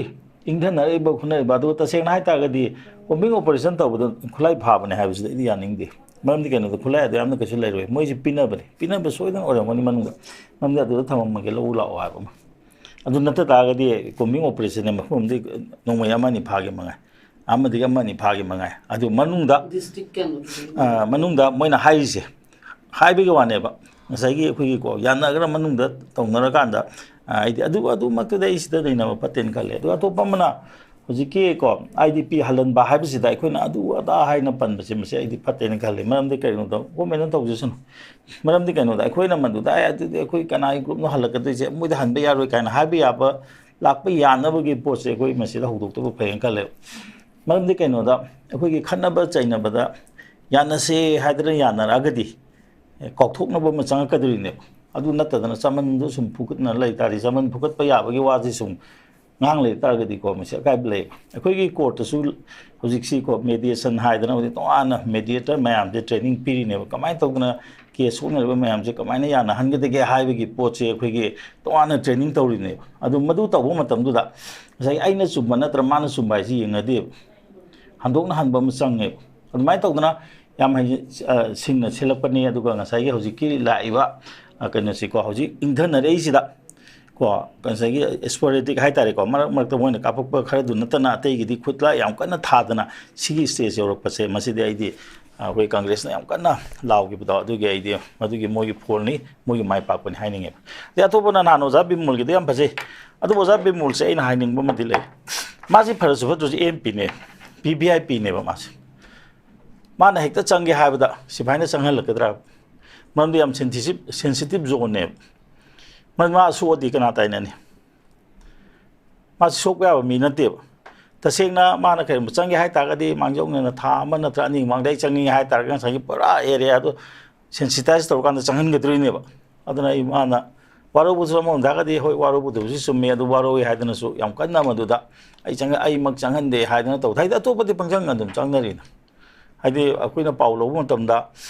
ꯏꯪꯊꯅꯔꯛꯏꯕ ꯈꯣꯠꯅꯔꯤꯕ, ꯑꯗꯨꯒ ꯇꯁꯦꯡꯅ ꯍꯥꯏ ꯇꯥꯔꯒꯗꯤ ꯀꯣꯝꯕꯤꯡ ꯑꯣꯄꯔꯦꯁꯟ ꯇꯧꯕꯗ ꯈꯨꯠꯂꯥꯏ ꯐꯥꯕꯅꯦ ꯍꯥꯏꯕꯁꯤꯗ ꯑꯩꯗꯤ ꯌꯥꯅꯤꯡꯗꯦ꯫ ꯃꯔꯝꯗꯤ ꯀꯩꯅꯣꯗ, ꯈꯨꯠꯂꯥꯏ ꯑꯗꯨ ꯌꯥꯝꯅ ꯀꯩꯁꯨ ꯂꯩꯔꯣꯏ, ꯃꯣꯏꯁꯤ ꯄꯤꯅꯕꯅꯤ, ꯄꯤꯅꯕ ꯁꯣꯏꯗꯅ ꯑꯣꯏꯔꯝꯒꯅꯤ ꯃꯅꯨꯡꯗ, ꯃꯔꯝꯗꯤ ꯑꯗꯨꯗ ꯊꯝꯃꯝꯃꯒꯦ, ꯂꯧꯕ ꯂꯥꯛꯑꯣ ꯍꯥꯏꯕ ꯑꯃ꯫ ꯑꯗꯨ ꯅꯠꯇ ꯇꯥꯔꯒꯗꯤ ꯀꯣꯝꯕꯤꯡ ꯑꯣꯄꯔꯦꯁꯟꯅꯦ, ꯃꯐꯝ ꯑꯃꯗꯤ ꯅꯣꯡꯃꯩ ꯑꯃ ꯑꯅꯤ ꯐꯥꯒꯦ ꯃꯉꯥꯏ, ꯑꯃꯗꯒꯤ ꯑꯃ ꯑꯅꯤ ꯐꯥꯒꯦ ꯃꯉꯥꯏ꯫ ꯑꯗꯨ ꯃꯅꯨꯡꯗ, ꯗꯤꯁꯇ꯭ꯔꯤꯛ ꯀꯌꯥꯅꯣ? ꯑ, ꯃꯅꯨꯡꯗ ꯃꯣꯏꯅ ꯍꯥꯏꯔꯤꯁꯦ, ꯍꯥꯏꯕꯒꯤ ꯋꯥꯅꯦꯕ, ꯉꯁꯥꯏꯒꯤ ꯑꯩꯈꯣꯏꯒꯤꯀꯣ, ꯌꯥꯅꯈ꯭ꯔ ꯃꯅꯨꯡꯗ ꯇꯧꯅꯔꯀꯥꯟꯗ, ꯑ, ꯍꯥꯏꯗꯤ ꯑꯗꯨ, ꯑꯗꯨꯃꯛꯇꯗꯤ ꯑꯩ ꯁꯤꯗ ꯅꯩꯅꯕ ꯐꯠꯇꯦꯅ ꯈꯜꯂꯦ꯫ ꯑꯗꯨꯒ ꯑꯇꯣꯞꯄ ꯑꯃꯅ ꯍꯧꯖꯤꯛꯀꯤꯀꯣ, ꯑꯥꯏ ꯗꯤ ꯄꯤ ꯍꯜꯍꯟꯕ ꯍꯥꯏꯕꯁꯤꯗ ꯑꯩꯈꯣꯏꯅ ꯑꯗꯨ ꯑꯗꯥ ꯍꯥꯏꯅ ꯄꯟꯕꯁꯦ, ꯃꯁꯤ ꯑꯩꯗꯤ ꯐꯠꯇꯦꯅ ꯈꯜꯂꯤ꯫ ꯃꯔꯝꯗꯤ ꯀꯔꯤꯒꯤꯅꯣꯗ, ꯒꯣꯔꯃꯦꯟꯅ ꯇꯧꯖꯁꯅꯨ꯫ ꯃꯔꯝꯗꯤ ꯀꯩꯅꯣꯗ, ꯑꯩꯈꯣꯏꯅ ꯃꯗꯨꯗ, "ꯑꯦ, ꯑꯗꯨꯗꯤ ꯑꯩꯈꯣꯏ ꯀꯅꯥꯒꯤ ꯒ꯭ꯔꯨꯞꯅꯣ ꯍꯜꯂꯛꯀꯗꯣꯏꯁꯦ? ꯃꯣꯏꯗ ꯍꯟꯕ ꯌꯥꯔꯣꯏ" ꯀꯥꯏꯅ ꯍꯥꯏꯕ ꯌꯥꯕ, ꯂꯥꯛꯄ ꯌꯥꯅꯕꯒꯤ ꯄꯣꯠꯁꯦ ꯑꯩꯈꯣꯏ ꯃꯁꯤꯗ ꯍꯧꯗꯣꯛꯇꯕ ꯐꯩꯌꯦꯅ ꯈꯜꯂꯦꯕ꯫ ꯃꯔꯝꯗꯤ ꯀꯩꯅꯣꯗ, ꯑꯩꯈꯣꯏꯒꯤ ꯈꯠꯅꯕ ꯆꯩꯅꯕꯗ ꯌꯥꯅꯁꯦ ꯍꯥꯏꯗꯅ ꯌꯥꯅꯔꯛꯑꯒꯗꯤ, ꯑꯦ, ꯀꯥꯎꯊꯣꯛꯅꯕ ꯑꯃ ꯆꯪꯉꯛꯀꯗꯣꯔꯤꯅꯦꯕ꯫ ꯑꯗꯨ ꯅꯠꯇꯗꯅ ꯆꯃꯟꯗꯨ ꯁꯨꯝ ꯐꯨꯒꯠꯅ ꯂꯩ ꯇꯥꯔꯗꯤ, ꯆꯃꯟ ꯐꯨꯒꯠꯄ ꯌꯥꯕꯒꯤ ꯋꯥꯁꯤ ꯁꯨꯝ ꯉꯥꯡ ꯂꯩ ꯇꯥꯔꯒꯗꯤꯀꯣ, ꯃꯁꯤ ꯑꯀꯥꯏꯕ ꯂꯩ꯫ ꯑꯩꯈꯣꯏꯒꯤ ꯀꯣꯔꯠꯇꯁꯨ ꯍꯧꯖꯤꯛꯁꯤꯀꯣ, ꯃꯦꯗꯤꯌꯦꯁꯟ ꯍꯥꯏꯗꯅ ꯍꯧꯖꯤꯛ ꯇꯣꯉꯥꯟꯅ ꯃꯦꯗꯤꯌꯦꯇꯔ ꯃꯌꯥꯝꯁꯦ ꯇ꯭ꯔꯦꯅꯤꯡ ꯄꯤꯔꯤꯅꯦꯕ꯫ ꯀꯃꯥꯏꯅ ꯇꯧꯗꯅ ꯀꯦꯁ ꯁꯣꯛꯅꯔꯤꯕ ꯃꯌꯥꯝꯁꯦ ꯀꯃꯥꯏꯅ ꯌꯥꯅꯍꯟꯒꯗꯒꯦ ꯍꯥꯏꯕꯒꯤ ꯄꯣꯠꯁꯦ ꯑꯩꯈꯣꯏꯒꯤ ꯇꯣꯉꯥꯟꯅ ꯇ꯭ꯔꯦꯅꯤꯡ ꯇꯧꯔꯤꯅꯦꯕ꯫ ꯑꯗꯨ ꯃꯗꯨ ꯇꯧꯕ ꯃꯇꯝꯗꯨꯗ ꯉꯁꯥꯏꯒꯤ ꯑꯩꯅ ꯆꯨꯝꯕ ꯅꯠꯇ꯭ꯔ ꯃꯥꯅ ꯆꯨꯝꯕ ꯍꯥꯏꯁꯤ ꯌꯦꯡꯅꯗꯦꯕ, ꯍꯟꯗꯣꯛꯅ ꯍꯟꯕ ꯑꯃ ꯆꯪꯉꯦꯕ꯫ ꯑꯗꯨꯃꯥꯏꯅ ꯇꯧꯗꯅ ꯌꯥꯝ ꯍꯩ-, ꯑ, ꯁꯤꯡꯅ ꯁꯤꯜꯂꯛꯄꯅꯤ꯫ ꯑꯗꯨꯒ ꯉꯁꯥꯏꯒꯤ ꯍꯧꯖꯤꯛꯀꯤ ꯂꯥꯛꯏꯕ, ꯑ, ꯀꯩꯅꯣꯁꯤꯀꯣ, ꯍꯧꯖꯤꯛ ꯏꯪꯊꯅꯔꯛꯏꯁꯤꯗ ꯀꯣ, ꯉꯁꯥꯏꯒꯤ ꯏꯁꯄꯣꯔꯦꯗꯤꯛ ꯍꯥꯏꯇꯥꯔꯦꯀꯣ, ꯃꯔꯛ ꯃꯔꯛꯇ ꯃꯣꯏꯅ ꯀꯥꯞꯄꯛꯄ ꯈꯔꯗꯨ ꯅꯠꯇꯅ ꯑꯇꯩꯒꯤꯗꯤ ꯈꯨꯠꯂꯥꯏ ꯌꯥꯝ ꯀꯟꯅ ꯊꯥꯗꯅ ꯁꯤꯒꯤ ꯁ꯭ꯇꯦꯖ ꯌꯧꯔꯛꯄꯁꯦ, ꯃꯁꯤꯗꯤ ꯑꯩꯗꯤ, ꯑ, ꯑꯩꯈꯣꯏ ꯀꯪꯒ꯭ꯔꯦꯁꯅ ꯌꯥꯝ ꯀꯟꯅ ꯂꯥꯎꯈꯤꯕꯗꯣ, ꯑꯗꯨꯒꯤ ꯑꯩꯗꯤ ꯃꯗꯨꯒꯤ ꯃꯣꯏꯒꯤ ꯐꯣꯜꯅꯤ, ꯃꯣꯏꯒꯤ ꯃꯥꯏ ꯄꯥꯛꯄꯅꯤ ꯍꯥꯏꯅꯤꯡꯉꯦꯕ꯫ ꯑꯗꯩ ꯑꯇꯣꯞꯄꯅ ꯅꯍꯥꯟ ꯑꯣꯖꯥ ꯕꯤꯃꯣꯜꯒꯤꯗꯣ ꯌꯥꯝ ꯐꯖꯩ꯫ ꯑꯗꯨꯕꯨ ꯑꯣꯖꯥ ꯕꯤꯃꯣꯜꯁꯦ ꯑꯩꯅ ꯍꯥꯏꯅꯤꯡꯕ ꯑꯃꯗꯤ ꯂꯩ꯫ ꯃꯥꯁꯤ ꯐꯔꯁꯨ ꯐꯠꯇ꯭ꯔꯁꯨ ꯑꯦꯝ ꯄꯤꯅꯦ, ꯚꯤ ꯚꯤ ꯑꯥꯏ ꯄꯤꯅꯦꯕ ꯃꯥꯁꯦ꯫ ꯃꯥꯅ ꯍꯦꯛꯇ ꯆꯪꯒꯦ ꯍꯥꯏꯕꯗ ꯁꯤꯐꯥꯏꯅ ꯆꯪꯍꯜꯂꯛꯀꯗ꯭ꯔꯥ? ꯃꯔꯝꯗꯤ ꯌꯥꯝ ꯁꯦꯟꯁꯤꯇꯤꯞ ꯁꯦꯟꯁꯤꯇꯤꯞ ꯖꯣꯟꯅꯦꯕ꯫ ꯃꯥ ꯁꯣꯛꯑꯗꯤ ꯀꯅꯥ ꯇꯥꯏꯅꯅꯤ? ꯃꯥꯁꯤ ꯁꯣꯛꯄ ꯌꯥꯕ ꯃꯤ ꯅꯠꯇꯦꯕ꯫ ꯇꯁꯦꯡꯅ ꯃꯥꯅ ꯀꯔꯤꯒꯨꯝꯕ ꯆꯪꯒꯦ ꯍꯥꯏ ꯇꯥꯔꯒꯗꯤ, ꯃꯥꯡꯖꯧꯅꯅ ꯊꯥ ꯑꯃ ꯅꯠꯇ꯭ꯔ ꯑꯅꯤ ꯃꯃꯥꯡꯗ ꯑꯩ ꯆꯪꯅꯤꯡꯉꯦ ꯍꯥꯏ ꯇꯥꯔꯒꯗꯤ, ꯉꯁꯥꯏꯒꯤ ꯄꯨꯔꯥ ꯑꯦꯔꯤꯌꯥꯗꯣ ꯁꯦꯟꯁꯤꯇꯥꯏꯁ ꯇꯧꯔꯀꯥꯟꯗ ꯆꯪꯍꯟꯒꯗꯣꯔꯤꯅꯦꯕ꯫ ꯑꯗꯨꯅ ꯑꯩ ꯃꯥꯅ ꯋꯥꯔꯧꯕꯁꯨ ꯑꯃꯔꯣꯝꯗ ꯍꯥꯏꯔꯒꯗꯤ ꯍꯣꯏ, ꯋꯥꯔꯧꯕꯗꯕꯨꯁꯨ ꯆꯨꯝꯃꯦ, ꯑꯗꯨ ꯋꯥꯔꯧꯏ ꯍꯥꯏꯗꯅꯁꯨ ꯌꯥꯝ ꯀꯟꯅ ꯃꯗꯨꯗ ꯑꯩ ꯆꯪ-, ꯑꯩꯃꯛ ꯆꯪꯍꯟꯗꯦ ꯍꯥꯏꯗꯅ ꯇꯧꯗꯦ꯫ ꯍꯥꯏꯗꯤ ꯑꯇꯣꯞꯄꯗꯤ ꯄꯪꯆꯪ ꯑꯗꯨꯝ ꯆꯪꯅꯔꯤꯅ꯫ ꯍꯥꯏꯗꯤ ꯑꯩꯈꯣꯏꯅ ꯄꯥꯎ ꯂꯧꯕ ꯃꯇꯝꯗ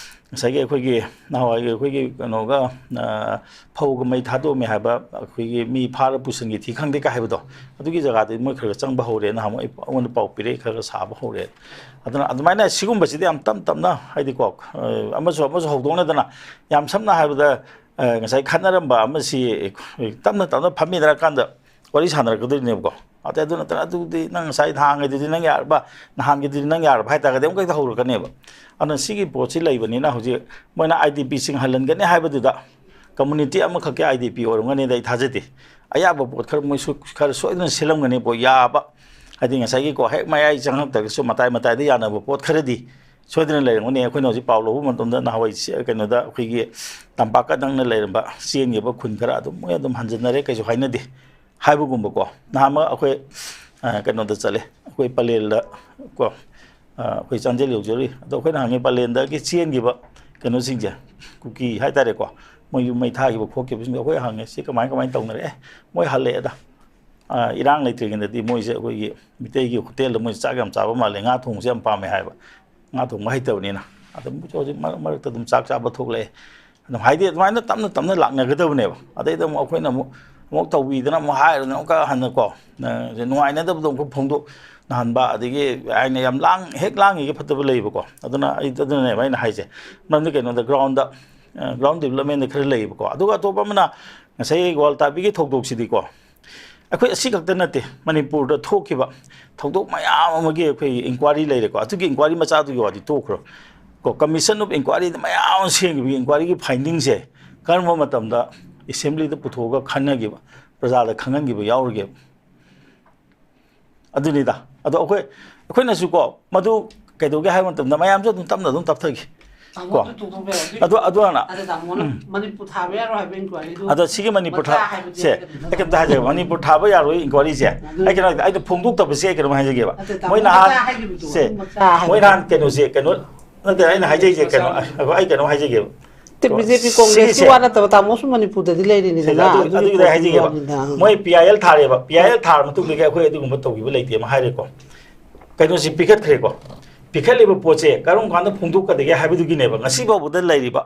ꯉꯁꯥꯏꯒꯤ ꯑꯩꯈꯣꯏꯒꯤ ꯅꯍꯥꯟꯋꯥꯏꯒꯤ ꯑꯩꯈꯣꯏꯒꯤ ꯀꯩꯅꯣꯒ, ꯑ, ꯐꯧꯒ ꯃꯩ ꯊꯥꯗꯣꯛꯑꯝꯃꯦ ꯍꯥꯏꯕ, ꯑꯩꯈꯣꯏꯒꯤ ꯃꯤ ꯐꯥꯔ ꯄꯨꯁꯟꯒꯤ ꯊꯤ ꯈꯪꯗꯦ ꯀꯥꯏ ꯍꯥꯏꯕꯗꯣ, ꯑꯗꯨꯒꯤ ꯖꯒꯥꯗꯨꯗꯤ ꯃꯣꯏ ꯈꯔ ꯈꯔ ꯆꯪꯕ ꯍꯧꯔꯦ꯫ ꯅꯍꯥꯟꯃꯨꯛ ꯑꯩ, ꯑꯩꯉꯣꯟꯗ ꯄꯥꯎ ꯄꯤꯔꯛꯑꯦ, ꯈꯔ ꯈꯔ ꯁꯥꯕ ꯍꯧꯔꯦ꯫ ꯑꯗꯨꯅ ꯑꯗꯨꯃꯥꯏꯅ ꯁꯤꯒꯨꯝꯕꯁꯤꯗꯤ ꯌꯥꯝ ꯇꯞ ꯇꯞꯅ, ꯍꯥꯏꯗꯤꯀꯣ, ꯑ, ꯑꯃꯁꯨ ꯑꯃꯁꯨ ꯍꯧꯗꯣꯛꯅꯗꯅ, ꯌꯥꯝ ꯁꯝꯅ ꯍꯥꯏꯔꯕꯗ, ꯑ, ꯉꯁꯥꯏ ꯈꯠꯅꯔꯝꯕ ꯑꯃꯁꯤ ꯇꯞꯅ ꯇꯞꯅ ꯐꯝꯃꯤꯟꯅꯔꯀꯥꯟꯗ ꯋꯥꯔꯤ ꯁꯥꯟꯅꯔꯛꯀꯗꯣꯏꯅꯦꯕꯀꯣ꯫ ꯑꯗꯩ ꯑꯗꯨ ꯅꯠꯇꯅ ꯑꯗꯨꯗꯤ ꯅꯪ ꯉꯁꯥꯏ ꯅꯍꯥꯟꯒꯤꯗꯨꯗꯤ ꯅꯪ ꯌꯥꯔꯕ, ꯅꯍꯥꯟꯒꯤꯗꯨꯗꯤ ꯅꯪ ꯌꯥꯔꯕ ꯍꯥꯏ ꯇꯥꯔꯒꯗꯤ ꯑꯃꯨꯛꯀ ꯍꯦꯛꯇ ꯍꯧꯔꯛꯀꯅꯦꯕ꯫ ꯑꯗꯨꯅ ꯁꯤꯒꯤ ꯄꯣꯠꯁꯤ ꯂꯩꯕꯅꯤꯅ ꯍꯧꯖꯤꯛ ꯃꯣꯏꯅ ꯑꯥꯏ ꯗꯤ ꯄꯤ ꯆꯤꯡꯍꯜꯍꯟꯒꯅꯤ ꯍꯥꯏꯕꯗꯨꯗ ꯀꯝꯃꯨꯅꯤꯇꯤ ꯑꯃꯈꯛꯀꯤ ꯑꯥꯏ ꯗꯤ ꯄꯤ ꯑꯣꯏꯔꯝꯒꯅꯤꯗ ꯑꯩ ꯊꯥꯖꯗꯦ꯫ ꯑꯌꯥꯕ ꯄꯣꯠ ꯈꯔ ꯃꯣꯏꯁꯨ ꯈꯔ ꯁꯣꯏꯗꯅ ꯁꯤꯜꯂꯝꯒꯅꯤꯕꯣ, ꯌꯥꯕ꯫ ꯍꯥꯏꯗꯤ ꯉꯁꯥꯏꯒꯤꯀꯣ, ꯍꯦꯛ ꯃꯌꯥꯏ ꯆꯪꯉꯛꯇ꯭ꯔꯒꯁꯨ ꯃꯇꯥꯏ ꯃꯇꯥꯏꯗ ꯌꯥꯅꯕ ꯄꯣꯠ ꯈꯔꯗꯤ ꯁꯣꯏꯗꯅ ꯂꯩꯔꯝꯒꯅꯤ꯫ ꯑꯩꯈꯣꯏꯅ ꯍꯧꯖꯤꯛ ꯄꯥꯎ ꯂꯧꯕ ꯃꯇꯝꯗ ꯅꯍꯥꯟꯋꯥꯏ ꯁꯤ-, ꯀꯩꯅꯣꯗ ꯑꯩꯈꯣꯏꯒꯤ ꯇꯝꯄꯥꯛꯀ ꯅꯛꯅ ꯂꯩꯔꯝꯕ ꯆꯦꯟꯈꯤꯕ ꯈꯨꯟ ꯈꯔ ꯑꯗꯨꯝ ꯃꯣꯏ ꯑꯗꯨꯝ ꯍꯟꯖꯤꯟꯅꯔꯦ, ꯀꯩꯁꯨ ꯍꯥꯏꯅꯗꯦ ꯍꯥꯏꯕꯒꯨꯝꯕꯀꯣ꯫ ꯅꯍꯥꯟꯃꯛ ꯑꯩꯈꯣꯏ, ꯑ, ꯀꯩꯅꯣꯗ ꯆꯠꯂꯦ, ꯑꯩꯈꯣꯏ ꯄꯂꯦꯜꯗ ꯀꯣ, ꯑ, ꯑꯩꯈꯣꯏ ꯆꯥꯟꯗꯦꯜ ꯌꯧꯖꯔꯨꯏ꯫ ꯑꯗꯣ ꯑꯩꯈꯣꯏꯅ ꯍꯪꯉꯤ ꯄꯂꯦꯜꯗꯒꯤ ꯆꯦꯟꯈꯤꯕ ꯀꯩꯅꯣꯁꯤꯡꯁꯦ, ꯀꯨꯀꯤ ꯍꯥꯏꯇꯥꯔꯦꯀꯣ, ꯃꯣꯏ ꯌꯨꯝ ꯃꯩ ꯊꯥꯈꯤꯕ ꯈꯣꯠꯈꯤꯕꯁꯤꯡꯗꯣ ꯑꯩꯈꯣꯏ ꯍꯪꯉꯦ, "ꯁꯤ ꯀꯃꯥꯏ ꯀꯃꯥꯏꯅ ꯇꯧꯅꯔꯦ?" "ꯑꯦ, ꯃꯣꯏ ꯍꯜꯂꯛꯑꯦꯗ꯫ ꯑ, ꯏꯔꯥꯡ ꯂꯩꯇ꯭ꯔꯤꯉꯩꯗꯗꯤ ꯃꯣꯏꯁꯦ ꯑꯩꯈꯣꯏꯒꯤ ꯃꯤꯇꯩꯒꯤ ꯍꯣꯇꯦꯜꯗ ꯃꯣꯏ ꯆꯥꯛ ꯌꯥꯝ ꯆꯥꯕ ꯃꯥꯜꯂꯦ, ꯉꯥ ꯊꯣꯡꯕꯁꯦ ꯌꯥꯝ ꯄꯥꯝꯃꯦ" ꯍꯥꯏꯕ꯫ ꯉꯥ ꯊꯣꯡꯕ ꯍꯩꯇꯕꯅꯤꯅ꯫ ꯑꯗꯨꯝ ꯍꯧꯖꯤꯛ ꯃꯔꯛ ꯃꯔꯛꯇ ꯑꯗꯨꯝ ꯆꯥꯛ ꯆꯥꯕ ꯊꯣꯛꯂꯛꯑꯦ꯫ ꯑꯗꯨꯝ ꯍꯥꯏꯗꯤ ꯑꯗꯨꯃꯥꯏꯅ ꯇꯞꯅ ꯇꯞꯅ ꯂꯥꯛꯅꯒꯗꯕꯅꯦꯕ꯫ ꯑꯗꯩꯗ ꯑꯃꯨꯛ ꯑꯩꯈꯣꯏꯅ ꯑꯃꯨꯛ, ꯑꯃꯨꯛ ꯇꯧꯕꯤꯗꯅ ꯑꯃꯨꯛ ꯍꯥꯏꯔꯨꯗꯅ ꯑꯃꯨꯛꯀ ꯍꯟꯅꯀꯣ, ꯑ, ꯅꯨꯡꯉꯥꯏꯅꯗꯕꯗꯣ ꯑꯃꯨꯛ ꯐꯣꯡꯗꯣꯛꯅꯍꯟꯕ, ꯑꯗꯒꯤ ꯍꯥꯏꯅ ꯌꯥꯝ ꯂꯥꯡ-, ꯍꯦꯛ ꯂꯥꯡꯉꯤꯒꯦ ꯐꯠꯇꯕ ꯂꯩꯕꯀꯣ꯫ ꯑꯗꯨꯅ ꯑꯩ, ꯑꯗꯨꯅꯅꯦꯕ ꯑꯩꯅ ꯍꯥꯏꯁꯦ꯫ ꯃꯔꯝꯗꯤ ꯀꯩꯅꯣꯗ ꯒ꯭ꯔꯥꯎꯟꯗ, ꯑ, ꯒ꯭ꯔꯥꯎꯟ ꯗꯤꯕꯂꯞꯃꯦꯟꯗ ꯈꯔ ꯂꯩꯌꯦꯕꯀꯣ꯫ ꯑꯗꯨꯒ ꯑꯇꯣꯞꯄ ꯑꯃꯅ ꯉꯁꯥꯏ ꯒ꯭ꯋꯥꯜꯇꯥꯕꯤꯒꯤ ꯊꯧꯗꯣꯛꯁꯤꯗꯤꯀꯣ, ꯑꯩꯈꯣꯏ ꯑꯁꯤ ꯈꯛꯇ ꯅꯠꯇꯦ, ꯃꯅꯤꯄꯨꯔꯗ ꯊꯣꯛꯈꯤꯕ ꯊꯧꯗꯣꯛ ꯃꯌꯥꯝ ꯑꯃꯒꯤ ꯑꯩꯈꯣꯏ ꯏꯟꯀ꯭ꯋꯥꯔꯤ ꯂꯩꯔꯦꯀꯣ꯫ ꯑꯗꯨꯒꯤ ꯏꯟꯀ꯭ꯋꯥꯔꯤ ꯃꯆꯥꯗꯨꯒꯤ ꯋꯥꯗꯤ ꯇꯣꯛꯈ꯭ꯔꯣ꯫ ꯀꯣ, ꯀꯃꯤꯁꯟ ꯑꯣꯐ ꯏꯟꯀ꯭ꯋꯥꯔꯤꯗ ꯃꯌꯥꯝ ꯑꯃ ꯁꯦꯝꯈꯤꯕꯒꯤ ꯏꯟꯀ꯭ꯋꯥꯔꯤꯒꯤ ꯐꯥꯏꯟꯗꯤꯡꯁꯦ ꯀꯔꯝꯕ ꯃꯇꯝꯗ ꯑꯦꯁꯦꯝꯕ꯭ꯂꯤꯗ ꯄꯨꯊꯣꯛꯑꯒ ꯈꯟꯅꯈꯤꯕ, ꯄ꯭ꯔꯖꯥꯗ ꯈꯪꯍꯟꯈꯤꯕ ꯌꯥꯎꯔꯒꯦꯕ? ꯑꯗꯨꯅꯤꯗ꯫ ꯑꯗꯣ ꯑꯩꯈꯣꯏ, ꯑꯩꯈꯣꯏꯅꯁꯨꯀꯣ, ꯃꯗꯨ ꯀꯩꯗꯧꯒꯦ ꯍꯥꯏꯕ ꯃꯇꯝꯗ ꯃꯌꯥꯝꯁꯨ ꯑꯗꯨꯝ ꯇꯞꯅ ꯑꯗꯨꯝ ꯇꯞꯊꯈꯤ꯫ ꯇꯥꯃꯣ ꯀꯣ? ꯑꯗꯨ ꯇꯣꯛꯊꯣꯛꯄ ꯌꯥꯏ꯫ ꯑꯗꯨ, ꯑꯗꯨ ꯍꯥꯟꯅ, ꯑꯗ ꯇꯥꯃꯣꯅ ꯎꯝ꯫ ꯃꯅꯤꯄꯨꯔ ꯊꯥꯕ ꯌꯥꯔꯣꯏ ꯍꯥꯏꯕ inquiry ꯗꯨ ꯑꯗꯣ ꯁꯤꯒꯤ ꯃꯅꯤꯄꯨꯔ ꯃꯆꯥ ꯊꯥ-, ꯍꯥꯏꯕꯗꯤ ꯁꯦ, ꯍꯥꯏꯒꯗꯕꯅꯤ꯫ ꯑꯩ ꯀꯩꯝꯇ ꯍꯥꯏꯖꯒꯦ, ꯃꯅꯤꯄꯨꯔ ꯊꯥꯕ ꯌꯥꯔꯣꯏ inquiry ꯁꯦ, ꯑꯗꯨ ꯑꯩ ꯀꯩꯅꯣ, ꯑꯩꯅ ꯐꯣꯡꯗꯣꯛꯇꯕꯁꯦ ꯑꯩ ꯀꯩꯅꯣꯝ ꯍꯥꯏꯖꯒꯦꯕ꯫ ꯅꯠꯇꯦ, ꯇꯥꯃꯣ ꯃꯣꯏ ꯅꯍꯥꯟ, ꯃꯆꯥ ꯍꯥꯏꯈꯤꯕꯗꯣ, ꯁꯦ, ꯑꯗꯨ ꯃꯆꯥ ꯍꯥꯏꯕ꯫ ꯃꯣꯏ ꯅꯍꯥꯟ ꯀꯩꯅꯣꯁꯦ, ꯀꯩꯅꯣ, ꯅꯠꯇꯦ, ꯑꯩꯅ ꯍꯥꯏꯖꯩꯁꯦ ꯀꯩꯅꯣ, ꯃꯆꯥ꯫ ꯑꯩ ꯀꯩꯅꯣꯝ ꯍꯥꯏꯖꯒꯦꯕ꯫ ꯇꯦ, ꯀꯣ? ꯕꯤ ꯖꯦ ꯄꯤ ꯀꯣꯡꯒ꯭ꯔꯦꯁꯀꯤ ꯁꯤꯒꯤꯁꯦ, ꯋꯥ ꯅꯠꯇꯕ, ꯇꯥꯃꯣꯁꯨ ꯃꯅꯤꯄꯨꯔꯗꯗꯤ ꯂꯩꯔꯤꯅꯤꯗꯅ, ꯁꯤꯁꯦ ꯑꯗꯨ, ꯑꯗꯨꯒꯤ ꯑꯗꯨꯒꯤꯗ ꯍꯥꯏꯖꯒꯦꯕ꯫ ꯋꯥꯅꯤꯗ꯫ ꯃꯣꯏ P I L ꯊꯥꯔꯦꯕ, P I L ꯊꯥꯔ ꯃꯇꯨꯡꯗꯒꯤ ꯑꯩꯈꯣꯏ ꯑꯗꯨꯒꯨꯝꯕ ꯇꯧꯈꯤꯕ ꯂꯩꯇꯦ ꯑꯃ ꯍꯥꯏꯔꯦꯀꯣ꯫ ꯀꯩꯅꯣꯁꯤ ꯄꯤꯈꯠꯈ꯭ꯔꯦꯀꯣ꯫ ꯄꯤꯈꯠꯂꯤꯕ ꯄꯣꯠꯁꯦ ꯀꯔꯝ ꯀꯥꯟꯗ ꯐꯣꯡꯗꯣꯛꯀꯗꯒꯦ ꯍꯥꯏꯕꯗꯨꯒꯤꯅꯦꯕ ꯉꯁꯤ ꯐꯥꯎꯕꯗ ꯂꯩꯔꯤꯕ꯫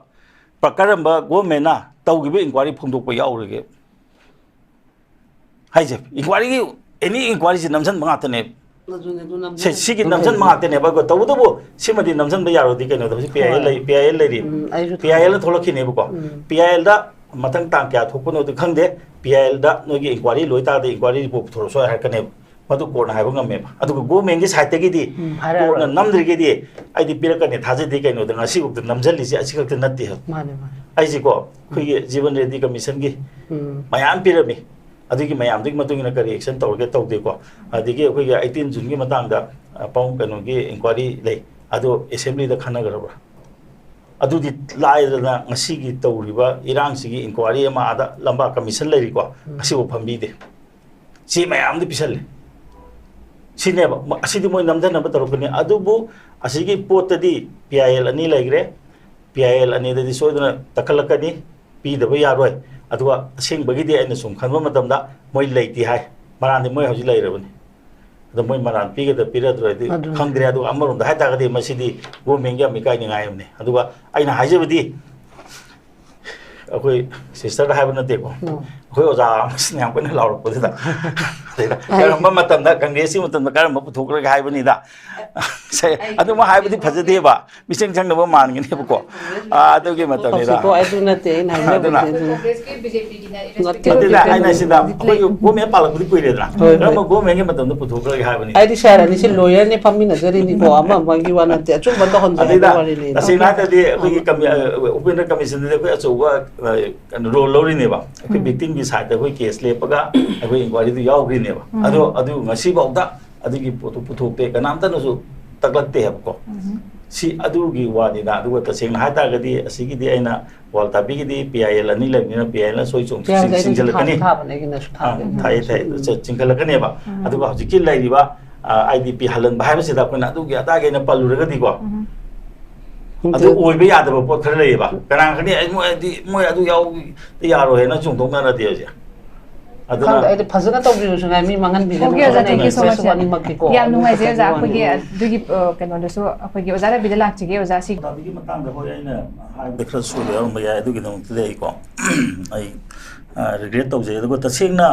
ꯄ-, ꯀꯔꯝꯕ government ꯅ ꯇꯧꯈꯤꯕ inquiry ꯐꯣꯡꯗꯣꯛꯄ ꯌꯥꯎꯔꯒꯦ? ꯍꯥꯏꯁꯦ, inquiry ꯒꯤ, any inquiry ꯁꯤ ꯅꯝꯁꯤꯟꯕ ꯉꯥꯛꯇꯅꯦ꯫ ꯑꯗꯨꯅꯦ, ꯑꯗꯨ ꯁꯦ, ꯅꯝꯁꯤꯟ-, ꯁꯤꯒꯤ ꯅꯝꯁꯤꯟꯕ ꯉꯥꯛꯇꯅꯦꯕ꯫ ꯑꯗꯣ ꯇꯧꯕꯇꯕꯨ ꯁꯤꯃꯗꯤ ꯅꯝꯁꯤꯟꯕ ꯌꯥꯔꯣꯏꯗꯤ ꯀꯩꯅꯣꯗ ꯍꯧꯖꯤꯛ P I L ꯍꯣꯏ꯫ ꯂꯩ, P I L ꯂꯩꯔꯤ꯫ ꯎꯝ, ꯑꯩꯁꯨ P I L ꯅ ꯊꯣꯛꯂꯛꯈꯤꯅꯦꯕꯀꯣ꯫ ꯎꯝ꯫ P I L ꯗ ꯃꯊꯪ ꯇꯥꯡ ꯀꯌꯥ ꯊꯣꯛꯄꯅꯣꯗꯤ ꯈꯪꯗꯦ꯫ P I L ꯗ ꯅꯣꯏꯒꯤ inquiry ꯂꯣꯏ ꯇꯥꯔꯗꯤ inquiry report ꯄꯨꯊꯣꯔꯛꯁꯨ ꯌꯥꯏ ꯍꯥꯏꯔꯛꯀꯅꯦꯕ꯫ ꯃꯗꯨ court ꯅ ꯍꯥꯏꯕ ꯉꯝꯃꯦꯕ꯫ ꯑꯗꯨꯒ government ꯀꯤ side ꯇꯒꯤꯗꯤ ꯎꯝ, ꯍꯥꯏꯔꯛꯑꯔꯣꯏ꯫ Court ꯅ ꯅꯝꯗ꯭ꯔꯤꯒꯩꯗꯤ ꯑꯩꯗꯤ ꯄꯤꯔꯛꯀꯅꯤ ꯊꯥꯖꯗꯦ, ꯀꯩꯅꯣꯗ ꯉꯁꯤꯐꯥꯎꯗ ꯅꯝꯁꯤꯜꯂꯤꯁꯦ ꯑꯁꯤ ꯈꯛꯇ ꯅꯠꯇꯦ ꯍꯥꯏꯕ꯫ ꯃꯥꯅꯦ, ꯃꯥꯅꯦ꯫ ꯑꯩꯁꯦꯀꯣ, ꯑꯩꯈꯣꯏꯒꯤ ꯖꯤꯕꯟ ꯔꯦꯗꯤ commission ꯒꯤ ꯎꯝ꯫ ꯃꯌꯥꯝ ꯄꯤꯔꯝꯃꯤ꯫ ꯑꯗꯨꯒꯤ ꯃꯌꯥꯝꯗꯨꯒꯤ ꯃꯇꯨꯡ ꯏꯟꯅ ꯀꯔꯤ action ꯇꯧꯔꯒꯦ ꯇꯧꯗꯦꯀꯣ꯫ ꯑꯗꯒꯤ ꯑꯩꯈꯣꯏꯒꯤ eighteen June ꯒꯤ ꯃꯇꯥꯡꯗ, ꯑ, ꯄꯥꯎ ꯀꯩꯅꯣꯒꯤ inquiry ꯂꯩ꯫ ꯑꯗꯨ assembly ꯗ ꯈꯟꯅꯈ꯭ꯔꯕ꯭ꯔꯥ? ꯑꯗꯨꯗꯤ ꯂꯥꯏꯗꯅ ꯉꯁꯤꯒꯤ ꯇꯧꯔꯤꯕ ꯏꯔꯥꯡꯁꯤꯒꯤ inquiry ꯑꯃ ꯑꯥꯗ ꯂꯝꯕꯥ commission ꯂꯩꯔꯤꯀꯣ, ꯎꯝ꯫ ꯉꯁꯤꯐꯥꯎ ꯐꯝꯕꯤꯗꯦ꯫ ꯁꯤ ꯃꯌꯥꯝꯗꯤ ꯄꯤꯁꯜꯂꯦ꯫ ꯁꯤꯅꯦꯕ, ꯃ-, ꯑꯁꯤꯗꯤ ꯃꯣꯏ ꯅꯝꯊꯅꯕ ꯇꯧꯔꯛꯄꯅꯤ꯫ ꯑꯗꯨꯕꯨ ꯑꯁꯤꯒꯤ ꯄꯣꯠꯇꯗꯤ P I L ꯑꯅꯤ ꯂꯩꯈ꯭ꯔꯦ꯫ P I L ꯑꯅꯤꯗꯗꯤ ꯁꯣꯏꯗꯅ ꯇꯛꯈꯠꯂꯛꯀꯅꯤ, ꯄꯤꯗꯕ ꯌꯥꯔꯣꯏ꯫ ꯑꯗꯨꯒ ꯑꯁꯦꯡꯕꯒꯤꯗꯤ ꯑꯩꯅ ꯁꯨꯝ ꯈꯟꯕ ꯃꯇꯝꯗ ꯃꯣꯏ ꯂꯩꯇꯦ ꯍꯥꯏ꯫ ꯃꯔꯥꯟꯗꯤ ꯃꯣꯏ ꯍꯧꯖꯤꯛ ꯂꯩꯔꯕꯅꯤ꯫ ꯑꯗꯣ ꯃꯣꯏ ꯃꯔꯥꯟ ꯄꯤꯒꯗ꯭ꯔꯥ ꯄꯤꯔꯗ꯭ꯔꯗꯤ ꯑꯗꯨꯅꯤ꯫ ꯈꯪꯗ꯭ꯔꯦ꯫ ꯑꯗꯨꯒ ꯑꯃꯔꯣꯝꯗ ꯍꯥꯏ ꯇꯥꯔꯒꯗꯤ ꯃꯁꯤꯗꯤ government ꯒꯤ ꯌꯥꯝ ꯏꯀꯥꯏꯅꯤꯡꯉꯥꯏ ꯑꯃꯅꯤ꯫ ꯑꯗꯨꯒ ꯑꯩꯅ ꯍꯥꯏꯖꯕꯗꯤ, ꯑꯩꯈꯣꯏ sister ꯗ ꯍꯥꯏꯕ ꯅꯠꯇꯦꯀꯣ, ꯎꯝ꯫ ꯑꯩꯈꯣꯏ ꯑꯣꯖꯥ ꯑꯃꯁꯤꯅ ꯌꯥꯝ ꯀꯟꯅ ꯂꯥꯎꯔꯛꯄꯗꯨꯗ, ꯑꯗꯩꯗ ꯍꯥꯏ꯫ ꯀꯔꯝꯕ ꯃꯇꯝꯗ, ꯀꯪꯒ꯭ꯔꯦꯁꯀꯤ ꯃꯇꯝꯗ ꯀꯔꯝꯕ ꯄꯨꯊꯣꯛꯈ꯭ꯔꯒꯦ ꯍꯥꯏꯕꯅꯤꯗ꯫ ꯁꯦ, ꯑꯩ ꯑꯗꯨꯃꯛ ꯍꯥꯏꯕꯗꯤ ꯐꯖꯗꯦꯕ, ꯃꯤꯆꯪ ꯆꯪꯗꯕ ꯃꯥꯟꯒꯅꯦꯕꯀꯣ꯫ ꯑꯥ, ꯑꯗꯨꯒꯤ ꯃꯇꯝꯅꯤꯗ꯫ ꯇꯧꯁꯤꯀꯣ, ꯑꯗꯨ ꯅꯠꯇꯦ ꯑꯩꯅ ꯍꯥꯏꯖꯕꯗꯤ꯫ ꯑꯗꯨꯅ ꯑꯗꯨ ꯀꯣꯡꯒ꯭ꯔꯦꯁꯀꯤ ꯕꯤ ꯖꯦ ꯄꯤꯒꯤꯅ ꯅꯠꯇꯦ, ꯅꯠꯇꯦꯗ, ꯅꯠꯇꯦ꯫ ꯑꯩꯅ ꯁꯤꯗ ꯑꯩꯈꯣꯏ government ꯄꯥꯜꯂꯛꯄꯗꯤ ꯀꯨꯏꯔꯦꯗꯅ, ꯍꯣꯏ, ꯍꯣꯏ꯫ ꯀꯔꯝꯕ government ꯒꯤ ꯃꯇꯝꯗ ꯄꯨꯊꯣꯛꯈ꯭ꯔꯒꯦ ꯍꯥꯏꯕꯅꯤ꯫ ꯑꯩꯗꯤ ꯁꯥꯔ ꯑꯅꯤꯁꯦ lawyer ꯅꯦ, ꯐꯝꯃꯤꯟꯅꯖꯔꯤꯅꯤꯀꯣ, ꯑꯃ ꯑꯃꯒꯤ ꯋꯥ ꯅꯠꯇꯦ, ꯑꯆꯨꯝꯕ ꯇꯧꯍꯟꯖꯦ ꯑꯗꯩꯗ ꯍꯥꯏꯕ ꯋꯥꯔꯤꯅꯤ꯫ ꯇꯁꯦꯡꯅ ꯍꯥꯏꯔꯗꯤ ꯑꯩꯈꯣꯏꯒꯤ ꯎꯝ꯫ ꯀꯃꯤ-, ꯑ, ꯎꯄꯦꯟꯗ꯭ꯔ commission ꯗꯗꯤ ꯑꯩꯈꯣꯏ ꯑꯆꯧꯕ, ꯑ, ꯀꯩꯅꯣ, role ꯂꯧꯔꯤꯅꯦꯕ꯫ ꯑꯩꯈꯣꯏ ꯎꯝ꯫ Victim ꯒꯤ side ꯇ ꯑꯩꯈꯣꯏ case ꯂꯦꯞꯄꯒ ꯑꯩꯈꯣꯏ inquiry ꯗꯨ ꯌꯥꯎꯈ꯭ꯔꯤꯅꯦꯕ꯫ ꯎꯝ꯫ ꯑꯗꯣ ꯑꯗꯨ ꯉꯁꯤꯐꯥꯎꯗ ꯑꯗꯨꯒꯤ ꯄꯣꯠꯇꯨ ꯄꯨꯊꯣꯛꯇꯦ, ꯀꯅꯥꯝꯇꯅꯁꯨ ꯇꯛꯂꯛꯇꯦ ꯍꯥꯏꯕꯀꯣ꯫ ꯎꯝ꯫ ꯁꯤ ꯑꯗꯨꯒꯤ ꯋꯥꯅꯤꯗ꯫ ꯑꯗꯨꯒ ꯇꯁꯦꯡꯅ ꯍꯥꯏꯇꯥꯔꯒꯗꯤ ꯑꯁꯤꯒꯤꯗꯤ ꯑꯩꯅ ꯋꯥꯜ ꯇꯥꯕꯤꯒꯤꯗꯤ ꯄꯤ ꯑꯥꯏ ꯑꯦꯜ ꯑꯅꯤ ꯂꯩꯕꯅꯤꯅ ꯄꯤ ꯑꯥꯏ ꯑꯦꯜꯅ ꯁꯣꯏ ꯆꯨꯝ ꯄꯤ ꯑꯥꯏ ꯑꯦꯜꯗ ꯑꯩꯅꯁꯨ ꯆꯤꯡꯁꯤꯜꯂꯛꯀꯅꯤ꯫ ꯊꯥꯕ ꯊꯥꯕꯅꯦ, ꯑꯩꯒꯤꯅꯁꯨ ꯑꯥ, ꯊꯥꯕꯅꯦ꯫ ꯊꯥꯏꯌꯦ, ꯊꯥꯏꯌꯦ꯫ ꯑꯗꯨ ꯆ-, ꯆꯤꯡꯈꯠꯂꯛꯀꯅꯦꯕ꯫ ꯑꯗꯨꯒ ꯍꯧꯖꯤꯛꯀꯤ ꯂꯩꯔꯤꯕ, ꯑꯥ, ꯑꯥꯏ ꯗꯤ ꯄꯤ ꯍꯜꯍꯟꯕ ꯍꯥꯏꯕꯁꯤꯗ ꯑꯩꯈꯣꯏꯅ ꯑꯗꯨꯒꯤ ꯑꯗꯥꯒꯤ ꯑꯩꯅ ꯄꯜꯂꯨꯔꯒꯗꯤꯀꯣ, ꯑꯗꯨ ꯑꯣꯏꯕ ꯌꯥꯗꯕ ꯄꯣꯠ ꯈꯔ ꯂꯩꯌꯦꯕ꯫ ꯀꯅꯥ ꯈꯪꯅꯤ, ꯑꯩ ꯃꯣꯏ ꯑꯗꯤ, ꯃꯣꯏ ꯑꯗꯨ ꯌꯥꯎ-, ꯌꯥꯔꯣꯏ ꯍꯥꯏꯅ ꯆꯣꯡꯊꯣꯛꯅꯔꯗꯤ ꯍꯧꯖꯤꯛ꯫ ꯑꯗꯨꯅ ꯈꯪꯗꯦ, ꯑꯩꯗꯤ ꯐꯖꯅ ꯇꯧꯕꯤꯔꯁꯨ ꯉꯥꯏ, ꯃꯤ ꯃꯥꯡꯍꯟꯕꯤꯒꯅꯨ꯫ Okay, ꯑꯣꯖꯥ, ꯐꯖꯅ thank you so much. ꯑꯗꯨꯅ ꯑꯅꯤꯃꯛꯀꯤꯀꯣ꯫ ꯌꯥꯝ ꯅꯨꯡꯉꯥꯏꯖꯩ, ꯑꯣꯖꯥ꯫ ꯑꯩꯈꯣꯏꯒꯤ ꯑꯗꯨꯒꯤ, ꯑ, ꯀꯩꯅꯣꯗꯨꯁꯨ ꯑꯩꯈꯣꯏꯒꯤ ꯑꯣꯖꯥ ꯔꯕꯤꯗ ꯂꯥꯛꯆꯒꯦ, ꯑꯣꯖꯥ, ꯁꯤ ꯇꯥꯕꯤꯒꯤ ꯃꯇꯥꯡꯗ ꯍꯣꯏ ꯑꯩꯅ ꯍꯥꯏꯕꯗ ꯈꯔ ꯁꯣꯏꯕ ꯌꯥꯎꯔꯝꯕ ꯌꯥꯏ, ꯑꯗꯨꯒꯤꯗꯃꯛꯇꯗꯤ ꯑꯩꯀꯣ, ꯑꯩ, ꯑ, regret ꯇꯧꯖꯩ꯫ ꯑꯗꯨꯒ ꯇꯁꯦꯡꯅ,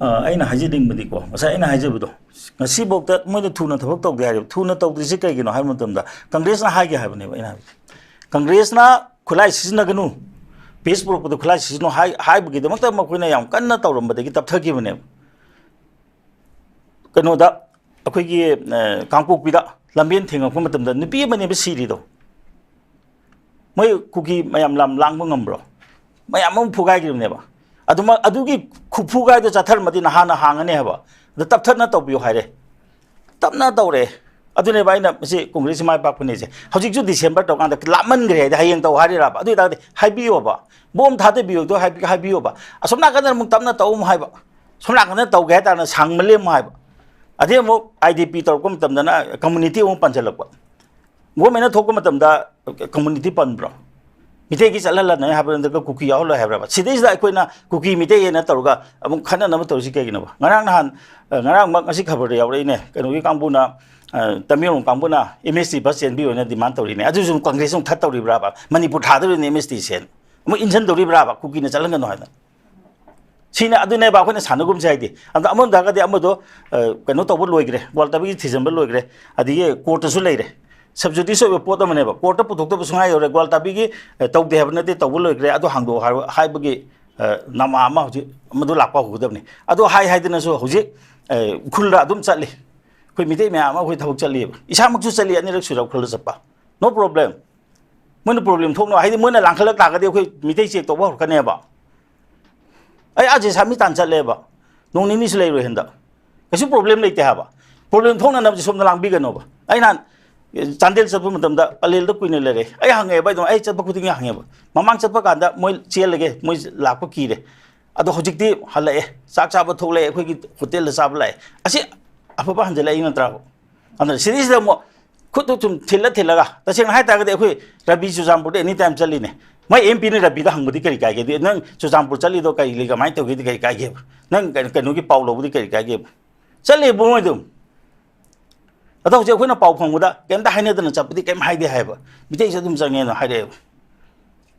ꯑ, ꯑꯩꯅ ꯍꯥꯏꯖꯅꯤꯡꯕꯗꯤꯀꯣ, ꯉꯁꯥꯏ ꯑꯩꯅ ꯍꯥꯏꯖꯕꯗꯣ, ꯉꯁꯤꯐꯥꯎꯗ ꯃꯣꯏꯅ ꯊꯨꯅ ꯊꯕꯛ ꯇꯧꯗꯦ ꯍꯥꯏꯔꯤꯕ꯫ ꯊꯨꯅ ꯇꯧꯗ꯭ꯔꯤꯁꯤ ꯀꯩꯒꯤꯅꯣ ꯍꯥꯏꯕ ꯃꯇꯝꯗ, ꯀꯪꯒ꯭ꯔꯦꯁꯅ ꯍꯥꯏꯒꯦ ꯍꯥꯏꯕꯅꯦꯕ ꯑꯩꯅ ꯍꯥꯏꯕꯗꯤ꯫ ꯀꯪꯒ꯭ꯔꯦꯁꯅ ꯈꯨꯠꯂꯥꯏ ꯁꯤꯖꯤꯟꯅꯒꯅꯨ, ꯄꯦꯁ ꯄꯨꯔꯛꯄꯗ ꯈꯨꯠꯂꯥꯏ ꯁꯤꯖꯤꯟꯅꯧ ꯍꯥꯏ-, ꯍꯥꯏꯕꯒꯤꯗꯃꯛꯇ ꯃꯈꯣꯏꯅ ꯌꯥꯝ ꯀꯟꯅ ꯇꯧꯔꯝꯕꯗꯒꯤ ꯇꯞꯊꯈꯤꯕꯅꯦꯕ꯫ ꯀꯩꯅꯣꯗ, ꯑꯩꯈꯣꯏꯒꯤ, ꯑ, ꯀꯥꯡꯄꯣꯛꯄꯤꯗ ꯂꯝꯕꯦꯟ ꯊꯦꯡꯉꯛꯄ ꯃꯇꯝꯗ ꯅꯨꯄꯤ ꯑꯃꯅꯦꯕ ꯁꯤꯔꯤꯗꯣ꯫ ꯃꯣꯏ ꯀꯨꯀꯤ ꯃꯌꯥꯝ ꯂꯥꯝ ꯂꯥꯡꯕ ꯉꯝꯕ꯭ꯔꯣ? ꯃꯌꯥꯝ ꯑꯃ ꯐꯨꯒꯥꯏꯈꯤꯕꯅꯦꯕ꯫ ꯑꯗꯨꯃꯛ, ꯑꯗꯨꯒꯤ ꯈꯨꯐꯨꯒꯥꯏꯗꯣ ꯆꯠꯊꯔꯝꯃꯗꯤ ꯅꯍꯥꯟꯅ ꯍꯥꯡꯉꯅꯤ ꯍꯥꯏꯕ꯫ ꯑꯗ ꯇꯞꯊꯠꯅ ꯇꯧꯕꯤꯌꯨ ꯍꯥꯏꯔꯦ꯫ ꯇꯞꯅ ꯇꯧꯔꯦ꯫ ꯑꯗꯨꯅꯦꯕ ꯑꯩꯅ ꯃꯁꯤ ꯀꯣꯡꯒ꯭ꯔꯦꯁꯁꯤ ꯃꯥꯏ ꯄꯥꯛꯄꯅꯦꯁꯦ꯫ ꯍꯧꯖꯤꯛꯁꯨ ꯗꯤꯁꯦꯝꯕꯔ ꯇꯧꯔꯀꯥꯟꯗ ꯂꯥꯞꯃꯟꯈ꯭ꯔꯦ ꯍꯥꯏꯗꯤ ꯍꯌꯦꯡ ꯇꯧ ꯍꯥꯏꯔꯤꯔꯕ? ꯑꯗꯨ ꯑꯣꯏꯇꯥꯔꯗꯤ ꯍꯥꯏꯕꯤꯌꯣꯕ꯫ ꯕꯣꯝ ꯊꯥꯗꯕꯤꯌꯨꯗꯣ ꯍꯥꯏꯕꯤ-, ꯍꯥꯏꯕꯤꯌꯣꯕ꯫ ꯑꯁꯣꯝ ꯅꯥꯀꯟꯗ ꯑꯃꯨꯛ ꯇꯞꯅ ꯇꯧ ꯑꯃꯨꯛ ꯍꯥꯏꯕ꯫ ꯁꯣꯝ ꯅꯥꯀꯟꯗ ꯇꯧꯒꯦ ꯍꯥꯏ ꯇꯥꯔꯒꯅ ꯁꯥꯡꯃꯜꯂꯦ ꯑꯃꯨꯛ ꯍꯥꯏꯕ꯫ ꯑꯗꯩ ꯑꯃꯨꯛ ꯑꯥꯏ ꯗꯤ ꯄꯤ ꯇꯧꯔꯛꯄ ꯃꯇꯝꯗꯅ ꯀꯝꯃꯨꯅꯤꯇꯤ ꯑꯃꯨꯛ ꯄꯟꯁꯤꯜꯂꯛꯄ꯫ ꯒꯣꯔꯃꯦꯟꯅ ꯊꯣꯛꯄ ꯃꯇꯝꯗ ꯀꯝꯃꯨꯅꯤꯇꯤ ꯄꯟꯕ꯭ꯔꯣ? ꯃꯤꯇꯩꯒꯤ ꯆꯠꯍꯜꯂꯅꯤ ꯍꯥꯏꯕ꯭ꯔꯥ, ꯅꯠꯇ꯭ꯔꯒ ꯀꯨꯀꯤ ꯌꯥꯎꯍꯜꯂꯣꯏ ꯍꯥꯏꯕ꯭ꯔꯕ? ꯁꯤꯗꯩꯁꯤꯗ ꯑꯩꯈꯣꯏꯅ ꯀꯨꯀꯤ ꯃꯤꯇꯩ ꯍꯥꯏꯅ ꯇꯧꯔꯒ ꯑꯃꯨꯛ ꯈꯠꯅꯅꯕ ꯇꯧꯔꯤꯁꯤ ꯀꯩꯒꯤꯅꯣꯕ? ꯉꯔꯥꯡ ꯅꯍꯥꯟ, ꯑ, ꯉꯔꯥꯡꯃꯛ ꯉꯁꯤ ꯈꯕꯔꯗ ꯌꯥꯎꯔꯛꯏꯅꯦ, ꯀꯩꯅꯣꯒꯤ ꯀꯥꯡꯕꯨꯅ, ꯑ, ꯇꯃꯦꯡꯂꯣꯡ ꯀꯥꯡꯕꯨꯅ ꯑꯦꯝ ꯑꯦꯁ ꯇꯤ ꯕꯁ ꯆꯦꯟꯕꯤꯌꯨ ꯍꯥꯏꯅ ꯗꯤꯃꯥꯟ ꯇꯧꯔꯤꯅꯦ꯫ ꯑꯗꯨꯁꯨ ꯑꯃꯨꯛ ꯀꯪꯒ꯭ꯔꯦꯁꯅ ꯑꯃꯨꯛ ꯊꯠꯇꯧꯔꯤꯕ꯭ꯔꯥꯕ? ꯃꯅꯤꯄꯨꯔ ꯊꯥꯗꯧꯔꯤꯕꯅꯦ ꯑꯦꯝ ꯑꯦꯁ ꯇꯤ ꯁꯦꯅ꯫ ꯑꯃꯨꯛ ꯏꯟꯁꯤꯟꯗꯧꯔꯤꯕ꯭ꯔꯥꯕ ꯀꯨꯀꯤꯅ ꯆꯠꯍꯟꯒꯅꯨ ꯍꯥꯏꯗꯅ? ꯁꯤꯅ ꯑꯗꯨꯅꯦꯕ ꯑꯩꯈꯣꯏꯅ ꯁꯥꯟꯅꯒꯨꯝꯁꯦ ꯍꯥꯏꯗꯤ꯫ ꯑꯗ ꯑꯃꯔꯣꯝꯗ ꯍꯥꯏꯔꯒꯗꯤ ꯑꯃꯗꯣ, ꯑ, ꯀꯩꯅꯣ ꯇꯧꯕ ꯂꯣꯏꯈ꯭ꯔꯦ, ꯋꯥꯔꯜ ꯇꯥꯕꯤꯒꯤ ꯊꯤꯖꯤꯟꯕ ꯂꯣꯏꯈ꯭ꯔꯦ, ꯑꯗꯒꯤ ꯀꯣꯔꯠꯇꯁꯨ ꯂꯩꯔꯦ, ꯁꯕꯖꯨꯗꯤꯁ ꯑꯣꯏꯕ ꯄꯣꯠ ꯑꯃꯅꯦꯕ꯫ ꯀꯣꯔꯠꯇ ꯄꯨꯊꯣꯛꯇꯕ ꯁꯨꯡꯌꯥ ꯌꯥꯔꯣꯏ꯫ ꯒ꯭ꯋꯥꯜ ꯇꯥꯕꯤꯒꯤ, ꯑ, ꯇꯧꯗꯦ ꯍꯥꯏꯕ ꯅꯠꯇꯦ, ꯇꯧꯕ ꯂꯣꯏꯈ꯭ꯔꯦ, ꯑꯗꯨ ꯍꯥꯡꯗꯣꯛꯑꯣ ꯍꯥꯏꯕ, ꯍꯥꯏꯕꯒꯤ, ꯑ, ꯅꯃꯥ ꯑꯃ ꯍꯧꯖꯤꯛ ꯃꯗꯨ ꯂꯥꯛꯄ ꯍꯧꯒꯗꯕꯅꯤ꯫ ꯑꯗꯨ ꯍꯥꯏ ꯍꯥꯏꯗꯅꯁꯨ ꯍꯧꯖꯤꯛ, ꯑ, ꯎꯈ꯭ꯔꯨꯜꯗ ꯑꯗꯨꯝ ꯆꯠꯂꯤ꯫ ꯑꯩꯈꯣꯏ ꯃꯤꯇꯩ ꯃꯌꯥꯝ ꯑꯃ ꯑꯩꯈꯣꯏ ꯊꯕꯛ ꯆꯠꯂꯤꯕ꯫ ꯏꯁꯥꯃꯛꯁꯨ ꯆꯠꯂꯤ, ꯑꯅꯤꯔꯛ ꯁꯨꯔꯦ ꯎꯈ꯭ꯔꯨꯜꯗ ꯆꯠꯄ꯫ No problem꯫ ꯃꯣꯏꯅ problem ꯊꯣꯛꯅꯕ, ꯍꯥꯏꯗꯤ ꯃꯣꯏꯅ ꯂꯥꯡꯈꯠꯂꯛ ꯇꯥꯔꯒꯗꯤ ꯑꯩꯈꯣꯏ ꯃꯤꯇꯩ check ꯇꯧꯕ ꯍꯧꯔꯛꯀꯅꯦꯕ꯫ ꯑꯩ ꯑꯥ ꯖꯦꯁꯥꯃꯤ ꯇꯥꯟ ꯆꯠꯂꯦꯕ, ꯅꯣꯡ ꯅꯤꯅꯤꯁꯨ ꯂꯩꯔꯣꯏ ꯍꯟꯗꯛ꯫ ꯀꯩꯁꯨ problem ꯂꯩꯇꯦ ꯍꯥꯏꯕ꯫ Problem ꯊꯣꯛꯅꯅꯕꯁꯦ ꯁꯣꯝꯗ ꯂꯥꯡꯕꯤꯒꯅꯣꯕ꯫ ꯑꯩ ꯅꯍꯥꯟ ꯆꯥꯟꯗꯦꯜ ꯆꯠꯄ ꯃꯇꯝꯗ ꯄꯂꯦꯜꯗ ꯀꯨꯏꯅ ꯂꯩꯔꯦ꯫ ꯑꯩ ꯍꯪꯉꯦꯕ ꯑꯗꯨꯝ, ꯑꯩ ꯆꯠꯄ ꯈꯨꯗꯤꯡꯒꯤ ꯍꯪꯉꯦꯕ, ꯃꯃꯥꯡ ꯆꯠꯄ ꯀꯥꯟꯗ ꯃꯣꯏ ꯆꯦꯜꯂꯒꯦ, ꯃꯣꯏ ꯂꯥꯛꯄ ꯀꯤꯔꯦ, ꯑꯗꯣ ꯍꯧꯖꯤꯛꯇꯤ ꯍꯜꯂꯛꯑꯦ, ꯆꯥꯛ ꯆꯥꯕ ꯊꯣꯛꯂꯛꯑꯦ, ꯑꯩꯈꯣꯏꯒꯤ ꯍꯣꯇꯦꯜꯗ ꯆꯥꯕ ꯂꯥꯛꯑꯦ꯫ ꯑꯁꯤ ꯑꯐꯕ ꯍꯟꯖꯤꯜꯂꯛꯏ ꯅꯠꯇ꯭ꯔꯥꯕ? ꯑꯗꯨꯅ ꯁꯤꯗꯩꯁꯤꯗ ꯑꯃꯨꯛ ꯈꯨꯠꯇꯨ ꯁꯨꯝ ꯊꯤꯜꯂ ꯊꯤꯜꯂꯒ, ꯇꯁꯦꯡꯅ ꯍꯥꯏ ꯇꯥꯔꯒꯗꯤ ꯑꯩꯈꯣꯏ ꯔꯕꯤ ꯆꯨꯔꯆꯥꯟꯄꯨꯔꯗ ꯑꯦꯅꯤ ꯇꯥꯏꯝ ꯆꯠꯂꯤꯅꯦ꯫ ꯃꯣꯏ ꯑꯦꯝ ꯄꯤꯅ ꯔꯕꯤꯗ ꯍꯪꯕꯗꯤ ꯀꯔꯤ ꯀꯥꯏꯒꯦ? ꯑꯗꯨ ꯅꯪ ꯆꯨꯔꯆꯥꯟꯄꯨꯔ ꯆꯠꯂꯤꯗꯣ ꯀꯔꯤ ꯂꯩ, ꯀꯃꯥꯏꯅ ꯇꯧꯒꯦꯗꯤ ꯀꯔꯤ ꯀꯥꯏꯒꯦꯕ? ꯅꯪ ꯀꯩꯅꯣ, ꯀꯩꯅꯣꯒꯤ ꯄꯥꯎ ꯂꯧꯕꯗꯤ ꯀꯔꯤ ꯀꯥꯏꯒꯦꯕ? ꯆꯠꯂꯤꯕ ꯃꯣꯏ ꯑꯗꯨꯝ꯫ ꯑꯗꯣ ꯍꯧꯖꯤꯛ ꯑꯩꯈꯣꯏꯅ ꯄꯥꯎ ꯐꯪꯕꯗ ꯀꯩꯝꯇ ꯍꯥꯏꯅꯗꯅ ꯆꯠꯄꯗꯤ ꯀꯩꯝ ꯍꯥꯏꯗꯦ ꯍꯥꯏꯕ, ꯃꯤꯇꯩꯁꯨ ꯑꯗꯨꯝ ꯆꯪꯉꯦꯅ ꯍꯥꯏꯔꯛꯑꯦꯕ꯫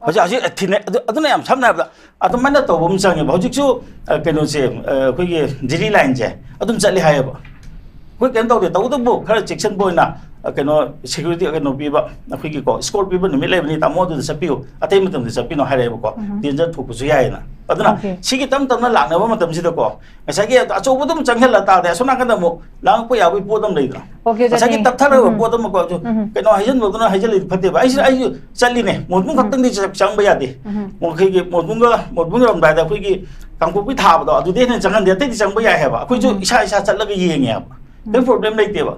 ꯍꯧꯖꯤꯛ ꯍꯧꯖꯤꯛ ꯊꯤꯅꯩ꯫ ꯑꯗꯨ, ꯑꯗꯨꯅ ꯌꯥꯝ ꯁꯝꯅ ꯍꯥꯏꯔꯕꯗ ꯑꯗꯨꯃꯥꯏꯅ ꯇꯧꯕ ꯑꯃ ꯆꯪꯉꯦꯕ꯫ ꯍꯧꯖꯤꯛꯁꯨ ꯑ, ꯀꯩꯅꯣꯁꯦ, ꯑ, ꯑꯩꯈꯣꯏꯒꯤ ꯖꯤꯔꯤ ꯂꯥꯏꯟꯁꯦ ꯑꯗꯨꯝ ꯆꯠꯂꯤ ꯍꯥꯏꯌꯦꯕ꯫ ꯑꯩꯈꯣꯏ ꯀꯩꯝ ꯇꯧꯗꯦ, ꯇꯧꯕꯇꯕꯨ ꯈꯔ ꯆꯦꯛꯁꯤꯟꯕ ꯑꯣꯏꯅ, ꯑ, ꯀꯩꯅꯣ, ꯁꯦꯀ꯭ꯌꯨꯔꯤꯇꯤ ꯀꯩꯅꯣ ꯄꯤꯕ, ꯑꯩꯈꯣꯏꯒꯤꯀꯣ, ꯏꯁꯀꯣꯔ ꯄꯤꯕ ꯅꯨꯃꯤꯠ ꯂꯩꯕꯅꯤ, ꯇꯥꯃꯣ ꯑꯗꯨꯗ ꯆꯠꯄꯤꯌꯨ, ꯑꯇꯩ ꯃꯇꯝꯗ ꯆꯠꯄꯤꯅꯣ ꯍꯥꯏꯔꯛꯑꯦꯕꯀꯣ꯫ ꯎꯝ꯫ ꯗꯦꯟꯖꯔ ꯊꯣꯛꯄꯁꯨ ꯌꯥꯏꯌꯦꯅ꯫ ꯑꯗꯨꯅ OK꯫ ꯁꯤꯒꯤ ꯇꯞ ꯇꯞꯅ ꯂꯥꯛꯅꯕ ꯃꯇꯝꯁꯤꯗꯀꯣ, ꯉꯁꯥꯏꯒꯤ ꯑꯆꯧꯕꯗ ꯑꯗꯨꯝ ꯆꯪꯁꯤꯜꯂ ꯇꯥꯔꯗꯤ ꯑꯁꯣꯝ ꯅꯥꯀꯟꯗ ꯑꯃꯨꯛ ꯂꯥꯡꯉꯛꯄ ꯌꯥꯕꯒꯤ ꯄꯣꯠ ꯑꯃ ꯂꯩꯗꯅ꯫ OK, ꯑꯣꯖꯥ, ꯉꯁꯥꯏꯒꯤ ꯊꯦꯡ-, ꯇꯞꯊꯔꯒ ꯎꯝ꯫ ꯄꯣꯠ ꯑꯃꯀꯣ, ꯎꯝ꯫ ꯀꯩꯅꯣ ꯍꯥꯏꯖꯤꯟꯕꯗꯨꯅ ꯍꯥꯏꯖꯤꯜꯂꯤꯗꯤ ꯐꯠꯇꯦꯕ꯫ ꯑꯩꯁꯨ, ꯎꯝ꯫ ꯑꯩꯁꯨ ꯆꯠꯂꯤꯅꯦ, ꯃꯣꯟꯕꯨꯡ ꯎꯝ꯫ ꯈꯛꯇꯪꯗꯤ ꯆ-, ꯆꯪꯕ ꯌꯥꯗꯦ꯫ ꯎꯝ꯫ ꯑꯩꯈꯣꯏꯒꯤ ꯃꯣꯟꯕꯨꯡꯒ, ꯃꯣꯟꯕꯨꯡ ꯌꯧꯔꯝꯗꯥꯏꯗ ꯑꯩꯈꯣꯏꯒꯤ ꯀꯥꯡꯄꯣꯛꯄꯤ ꯊꯥꯕꯗꯣ, ꯑꯗꯨꯗꯤ ꯍꯦꯟꯅ ꯆꯪꯍꯟꯗꯦ, ꯑꯇꯩꯗꯤ ꯆꯪꯕ ꯌꯥꯏ ꯍꯥꯏꯕ꯫ ꯑꯩꯈꯣꯏꯁꯨ ꯎꯝ꯫ ꯏꯁꯥ ꯏꯁꯥ ꯆꯠꯂꯒ ꯌꯦꯡꯉꯦ ꯍꯥꯏꯕ꯫ ꯀꯔꯤꯝ ꯎꯝ꯫ ꯄ꯭ꯔꯣꯕ꯭ꯂꯦꯝ ꯂꯩꯇꯦꯕ꯫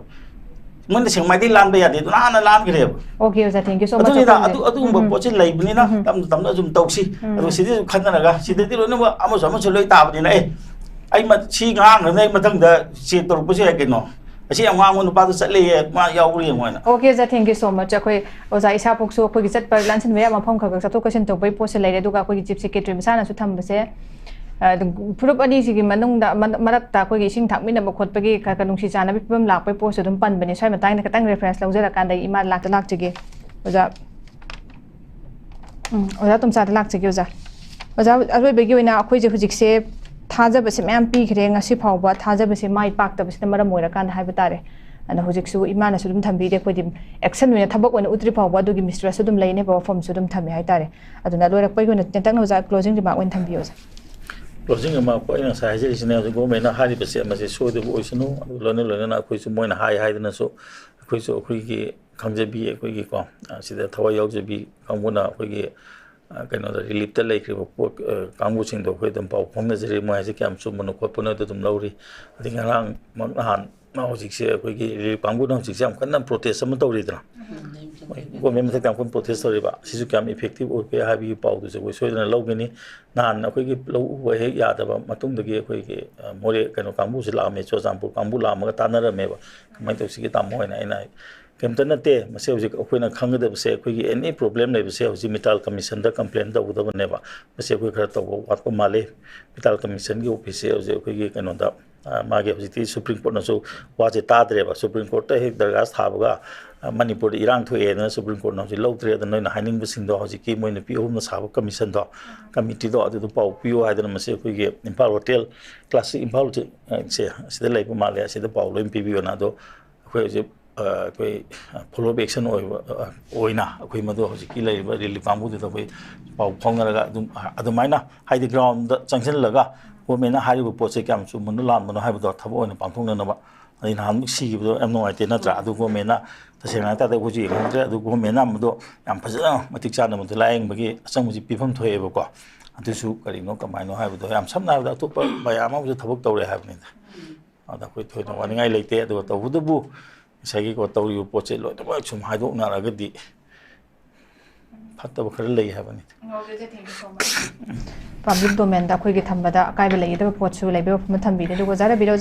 ꯃꯣꯏꯅ ꯁꯦꯡꯃꯥꯏꯗꯩ ꯂꯥꯟꯕ ꯌꯥꯗꯦ, ꯑꯗꯨ ꯅꯍꯥꯟꯅ ꯂꯥꯟꯈ꯭ꯔꯦꯕ꯫ OK, ꯑꯣꯖꯥ, thank you so much꯫ ꯑꯗꯨꯅꯤꯗ, ꯑꯩꯈꯣꯏꯁꯦ ꯑꯗꯨ, ꯑꯗꯨꯒꯨꯝꯕ ꯎꯝ꯫ ꯄꯣꯠꯁꯤ ꯂꯩꯕꯅꯤꯅ ꯎꯝ꯫ ꯇꯞꯅ ꯇꯞꯅ ꯑꯗꯨꯝ ꯇꯧꯁꯤ꯫ ꯎꯝ꯫ ꯑꯗꯨꯒ ꯁꯤꯗꯁꯨ ꯈꯟꯅꯔꯒ, ꯁꯤꯗꯗꯤ ꯂꯣꯏꯅꯃꯛ ꯑꯃꯁꯨ ꯑꯃꯁꯨ ꯂꯣꯏ ꯇꯥꯕꯅꯤꯅ, ꯑꯦ, ꯑꯩ ꯃ-, ꯁꯤ ꯉꯥꯡꯈ꯭ꯔꯅꯤ, ꯑꯩ ꯃꯊꯪꯗ ꯆꯦꯛ ꯇꯧꯔꯛꯄꯁꯨ ꯌꯥꯏ ꯀꯩꯅꯣ꯫ ꯑꯁꯤ ꯌꯥꯝ ꯉꯥꯡꯕ ꯅꯨꯄꯥꯗꯣ ꯆꯠꯂꯦꯌꯦ, ꯃꯥ ꯌꯥꯎꯕ꯭ꯔꯥ ꯌꯦꯡꯉꯣ ꯍꯥꯏꯅ꯫ OK, ꯑꯣꯖꯥ, thank you so much꯫ ꯑꯩꯈꯣꯏ ꯑꯣꯖꯥ ꯏꯁꯥꯕꯣꯛꯁꯨ ꯑꯩꯈꯣꯏꯒꯤ ꯆꯠꯄ ꯂꯥꯟꯁꯤꯟꯕ ꯌꯥꯕ ꯃꯐꯝ ꯈꯔ ꯈꯔ ꯆꯠꯊꯣꯛ ꯆꯠꯁꯤꯟ ꯇꯧꯕꯒꯤ ꯄꯣꯠꯁꯦ ꯂꯩꯔꯦ, ꯑꯗꯨꯒ ꯑꯩꯈꯣꯏꯒꯤ ꯆꯤꯐ ꯁꯦꯀ꯭ꯔꯦꯇꯔꯤ ꯃꯁꯥꯅꯁꯨ ꯊꯝꯕꯁꯦ, ꯑ, ꯑꯗꯨꯝ ꯐꯨꯔꯨꯞ ꯑꯅꯤꯁꯤꯒꯤ ꯃꯅꯨꯡꯗ, ꯃ-, ꯃꯔꯛꯇ ꯑꯩꯈꯣꯏꯒꯤ ꯏꯁꯤꯡ ꯊꯥꯛꯃꯤꯟꯅꯕ ꯈꯣꯠꯄꯒꯤ ꯈꯔ ꯈꯔ ꯅꯨꯡꯁꯤ ꯆꯥꯟꯅꯕꯒꯤ ꯐꯤꯕꯝ ꯂꯥꯛꯄꯒꯤ ꯄꯣꯠꯁꯨ ꯑꯗꯨꯝ ꯄꯟꯕꯅꯦ꯫ ꯁ꯭ꯋꯥꯏ ꯃꯇꯥꯡꯗ ꯈꯤꯇꯪ ꯔꯦꯐꯔꯦꯟꯁ ꯂꯧꯖꯔꯀꯥꯟꯗ ꯑꯩ ꯏꯃꯥ ꯂꯥꯛꯇ ꯂꯥꯛꯆꯒꯦ꯫ ꯑꯣꯖꯥ, ꯎꯝ, ꯑꯣꯖꯥ ꯇꯣꯝꯆꯥꯗ ꯂꯥꯛꯆꯒꯦ, ꯑꯣꯖꯥ꯫ ꯑꯣꯖꯥ, ꯑꯔꯣꯏꯕꯒꯤ ꯑꯣꯏꯅ ꯑꯩꯈꯣꯏꯁꯦ ꯍꯧꯖꯤꯛꯁꯦ ꯊꯥꯖꯕꯁꯦ ꯃꯌꯥꯝ ꯄꯤꯈ꯭ꯔꯦ, ꯉꯁꯤ ꯐꯥꯎꯕ ꯊꯥꯖꯕꯁꯦ ꯃꯥꯏ ꯄꯥꯛꯇꯕꯁꯤꯅ ꯃꯔꯝ ꯑꯣꯏꯔꯀꯥꯟꯗ ꯍꯥꯏꯕ ꯇꯥꯔꯦ꯫ ꯑꯗꯨꯅ ꯍꯧꯖꯤꯛꯁꯨ ꯏꯃꯥꯅꯁꯨ ꯑꯗꯨꯝ ꯊꯝꯕꯤꯔꯦ, ꯑꯩꯈꯣꯏꯗꯤ ꯑꯦꯛꯁꯟ ꯑꯣꯏꯅ ꯊꯕꯛ ꯑꯣꯏꯅ ꯎꯠꯇ꯭ꯔꯤ ꯐꯥꯎꯕ ꯑꯗꯨꯒꯤ ꯃꯤꯁꯇ꯭ꯔꯁꯁꯨ ꯑꯗꯨꯝ ꯂꯩꯅꯦꯕ, ꯋꯥꯐꯝꯁꯨ ꯑꯗꯨꯝ ꯊꯝꯃꯦ ꯍꯥꯏꯇꯥꯔꯦ꯫ ꯑꯗꯨꯅ ꯂꯣꯏꯔꯛꯄꯒꯤ ꯑꯣꯏꯅ ꯇꯦꯟꯇꯛꯅ ꯑꯣꯖꯥ closing remark ꯑꯣꯏꯅ ꯊꯝꯕꯤꯌꯣ, ꯑꯣꯖꯥ꯫ Closing remark ꯑꯩꯅ ꯉꯁꯥꯏ ꯍꯥꯏꯖꯔꯤꯁꯤꯅꯦ, ꯍꯧꯖꯤꯛ ꯒꯣꯔꯃꯦꯟꯅ ꯍꯥꯏꯔꯤꯕꯁꯦ ꯃꯁꯤ ꯁꯣꯏꯗꯕ ꯑꯣꯏꯁꯅꯨ, ꯑꯗꯨꯒ ꯂꯣꯏꯅ ꯂꯣꯏꯅꯅ ꯑꯩꯈꯣꯏꯁꯨ ꯃꯣꯏꯅ ꯍꯥꯏ ꯍꯥꯏꯗꯅꯁꯨ ꯑꯩꯈꯣꯏꯁꯨ ꯑꯩꯈꯣꯏꯒꯤ ꯈꯪꯖꯕꯤ, ꯑꯩꯈꯣꯏꯒꯤꯀꯣ, ꯑ, ꯁꯤꯗ ꯊꯋꯥꯏ ꯌꯥꯎꯖꯕꯤ ꯀꯥꯡꯕꯨꯅ ꯑꯩꯈꯣꯏꯒꯤ, ꯑ, ꯀꯩꯅꯣꯗ ꯔꯤꯂꯤꯞꯇ ꯂꯩꯈ꯭ꯔꯤꯕ ꯄꯣꯠ, ꯑ, ꯀꯥꯡꯕꯨꯁꯤꯡꯗꯣ ꯑꯩꯈꯣꯏ ꯑꯗꯨꯝ ꯄꯥꯎ ꯐꯥꯎꯅꯖꯔꯤ, ꯃꯣꯏ ꯍꯥꯏꯁꯦ ꯀꯌꯥꯝ ꯆꯨꯝꯕꯅꯣ ꯈꯣꯠꯄꯅꯣ ꯑꯗꯨ ꯑꯗꯨꯝ ꯂꯧꯔꯤ꯫ ꯑꯗꯩ ꯉꯔꯥꯡꯃꯛ ꯅꯍꯥꯟ ꯍꯧꯖꯤꯛꯁꯦ ꯑꯩꯈꯣꯏꯒꯤ ꯔꯤꯂꯤꯐ ꯀꯥꯡꯕꯨꯅ ꯍꯧꯖꯤꯛꯁꯦ ꯌꯥꯝ ꯀꯟꯅ ꯄ꯭ꯔꯣꯇꯦꯁ ꯑꯃ ꯇꯧꯔꯤꯗꯅ, ꯃꯣꯏ ꯒꯣꯔꯃꯦꯟ ꯃꯊꯛꯇ ꯌꯥꯝ ꯀꯟꯅ ꯄ꯭ꯔꯣꯇꯦꯁ ꯇꯧꯔꯤꯕ, ꯁꯤꯁꯨ ꯀꯌꯥꯝ ꯏꯐꯦꯛꯇꯤꯞ ꯑꯣꯏꯕꯒꯦ ꯍꯥꯏꯕꯒꯤ ꯄꯥꯎꯗꯨꯁꯨ ꯑꯩꯈꯣꯏ ꯁꯣꯏꯗꯅ ꯂꯧꯒꯅꯤ꯫ ꯅꯍꯥꯟ ꯑꯩꯈꯣꯏꯒꯤ ꯂꯧ ꯎꯕ ꯍꯦꯛ ꯌꯥꯗꯕ ꯃꯇꯨꯡꯗꯒꯤ ꯑꯩꯈꯣꯏꯒꯤ, ꯑ, ꯃꯣꯔꯦ ꯀꯩꯅꯣ ꯀꯥꯡꯕꯨꯁꯦ ꯂꯥꯛꯑꯝꯃꯦ, ꯆꯨꯔꯆꯥꯟꯄꯨꯔ ꯀꯥꯡꯕꯨ ꯂꯥꯛꯑꯝꯃꯒ ꯇꯥꯟꯅꯔꯝꯃꯦꯕ, "ꯀꯃꯥꯏꯅ ꯇꯧꯁꯤꯒꯦ ꯇꯥꯃꯣ?" ꯍꯥꯏꯅ꯫ ꯑꯩꯅ ꯀꯩꯝꯇ ꯅꯠꯇꯦ, ꯃꯁꯤ ꯍꯧꯖꯤꯛ ꯑꯩꯈꯣꯏꯅ ꯈꯪꯒꯗꯕꯁꯦ, ꯑꯩꯈꯣꯏꯒꯤ ꯑꯦꯅꯤ ꯄ꯭ꯔꯣꯕ꯭ꯂꯦꯝ ꯂꯩꯕꯁꯦ ꯍꯧꯖꯤꯛ ꯃꯤꯇꯥꯜ ꯀꯃꯤꯁꯟꯗ ꯀꯝꯄ꯭ꯂꯦꯟ ꯇꯧꯒꯗꯕꯅꯦꯕ꯫ ꯃꯁꯤ ꯑꯩꯈꯣꯏ ꯈꯔ ꯇꯧꯕ ꯋꯥꯠꯄ ꯃꯥꯜꯂꯤ꯫ ꯃꯤꯇꯥꯜ ꯀꯃꯤꯁꯟꯒꯤ ꯑꯣꯐꯤꯁꯁꯦ ꯍꯧꯖꯤꯛ ꯑꯩꯈꯣꯏꯒꯤ ꯀꯩꯅꯣꯗ, ꯑ, ꯃꯥꯒꯤ ꯍꯧꯖꯤꯛꯇꯤ ꯁꯨꯄ꯭ꯔꯤꯝ ꯀꯣꯔꯠꯅꯁꯨ ꯋꯥꯁꯦ ꯇꯥꯗ꯭ꯔꯦꯕ꯫ ꯁꯨꯄ꯭ꯔꯤꯝ ꯀꯣꯔꯠꯇ ꯍꯦꯛ ꯗꯔꯈꯥꯁ ꯊꯥꯕꯒ, ꯑ, ꯃꯅꯤꯄꯨꯔꯗ ꯏꯔꯥꯡ ꯊꯣꯛꯑꯦꯗꯅ ꯁꯨꯄ꯭ꯔꯤꯝ ꯀꯣꯔꯠꯅ ꯍꯧꯖꯤꯛ ꯂꯧꯗ꯭ꯔꯦ꯫ ꯑꯗ ꯅꯣꯏꯅ ꯍꯥꯏꯅꯤꯡꯕꯁꯤꯡꯗꯣ ꯍꯧꯖꯤꯛꯀꯤ ꯃꯣꯏ ꯅꯨꯄꯤ ꯑꯍꯨꯝꯅ ꯁꯥꯕ ꯀꯃꯤꯁꯟꯗꯣ, ꯀꯃꯤꯇꯤꯗꯣ ꯑꯗꯨꯗꯣ ꯄꯥꯎ ꯄꯤꯌꯨ ꯍꯥꯏꯗꯅ ꯃꯁꯤ ꯑꯩꯈꯣꯏꯒꯤ ꯏꯝꯐꯥꯜ ꯍꯣꯇꯦꯜ, ꯀ꯭ꯂꯥꯁꯤꯛ ꯏꯝꯐꯥꯜ ꯁꯦ, ꯑꯁꯤꯗ ꯂꯩꯕ ꯃꯥꯜꯂꯦ, ꯑꯁꯤꯗ ꯄꯥꯎ ꯂꯣꯏ ꯄꯤꯕꯤꯌꯣꯅ꯫ ꯑꯗꯣ ꯑꯩꯈꯣꯏ ꯍꯧꯖꯤꯛ, ꯑ, ꯑꯩꯈꯣꯏ ꯐꯣꯂꯣ ꯑꯞ ꯑꯦꯛꯁꯟ ꯑꯣꯏꯕ, ꯑ, ꯑꯣꯏꯅ ꯑꯩꯈꯣꯏ ꯃꯗꯨ ꯍꯧꯖꯤꯛꯀꯤ ꯂꯩꯔꯤꯕ ꯔꯤꯂꯤꯐ ꯀꯥꯡꯕꯨꯗꯨꯗ ꯑꯩꯈꯣꯏ ꯄꯥꯎ ꯐꯥꯎꯅꯔꯒ ꯑꯗꯨꯝ, ꯑ, ꯑꯗꯨꯃꯥꯏꯅ ꯍꯥꯏꯗꯤ ꯒ꯭ꯔꯥꯎꯟꯗ ꯆꯪꯁꯤꯜꯂꯒ ꯒꯣꯔꯃꯦꯟꯅ ꯍꯥꯏꯔꯤꯕ ꯄꯣꯠꯁꯦ ꯀꯌꯥꯝ ꯆꯨꯝꯕꯅꯣ ꯂꯥꯟꯕꯅꯣ ꯍꯥꯏꯕꯗꯣ ꯊꯕꯛ ꯑꯣꯏꯅ ꯄꯥꯡꯊꯣꯛꯅꯅꯕ, ꯑꯗꯩ ꯅꯍꯥꯟꯃꯨꯛ ꯁꯤꯈꯤꯕꯗꯣ ꯌꯥꯝ ꯅꯨꯡꯉꯥꯏꯇꯦ ꯅꯠꯇ꯭ꯔꯥ? ꯑꯗꯨ ꯒꯣꯔꯃꯦꯟꯅ ꯇꯁꯦꯡꯅ ꯍꯥꯏ ꯇꯥꯔꯗꯤ ꯑꯩꯈꯣꯏꯁꯨ ꯌꯦꯡꯍꯧꯗ꯭ꯔꯦ꯫ ꯑꯗꯨ ꯒꯣꯔꯃꯦꯟꯅ ꯃꯗꯨ ꯌꯥꯝ ꯐꯖꯅ ꯃꯇꯤꯛ ꯆꯥꯅ ꯃꯗꯨ ꯂꯥꯏꯌꯦꯡꯕꯒꯤ ꯑꯆꯪꯕꯁꯤ ꯄꯤꯐꯝ ꯊꯣꯛꯑꯦꯕꯀꯣ꯫ ꯑꯗꯨꯁꯨ ꯀꯔꯤꯅꯣ ꯀꯃꯥꯏꯅꯣ ꯍꯥꯏꯕꯗꯣ ꯌꯥꯝ ꯁꯝꯅ ꯍꯥꯏꯔꯕꯗ ꯑꯇꯣꯞꯄ ꯃꯌꯥꯝ ꯑꯃꯁꯨ ꯊꯕꯛ ꯇꯧꯔꯦ ꯍꯥꯏꯕꯅꯤꯗ꯫ ꯑꯗ ꯑꯩꯈꯣꯏ ꯊꯣꯏꯅ ꯋꯥꯅꯤꯡꯉꯥꯏ ꯂꯩꯇꯦ꯫ ꯑꯗꯨꯒ ꯇꯧꯕꯇꯕꯨ ꯉꯁꯥꯏꯒꯤꯀꯣ ꯇꯧꯔꯤꯕ ꯄꯣꯠꯁꯦ ꯂꯣꯏꯅꯃꯛ ꯁꯨꯝ ꯍꯥꯏꯗꯣꯛꯅꯔꯒꯗꯤ ꯐꯠꯇꯕ ꯈꯔ ꯂꯩ ꯍꯥꯏꯕꯅꯤ꯫ ꯄꯕ꯭ꯂꯤꯛ ꯗꯣꯃꯦꯟꯗ ꯑꯩꯈꯣꯏꯒꯤ ꯊꯝꯕꯗ ꯑꯀꯥꯏꯕ ꯂꯩꯒꯗꯕ ꯄꯣꯠꯁꯨ ꯂꯩꯕ ꯃꯐꯝꯗ ꯊꯝꯕꯤꯔꯦ꯫ ꯑꯗꯨꯒ ꯑꯣꯖꯥ ꯔꯕꯤꯔꯣꯖ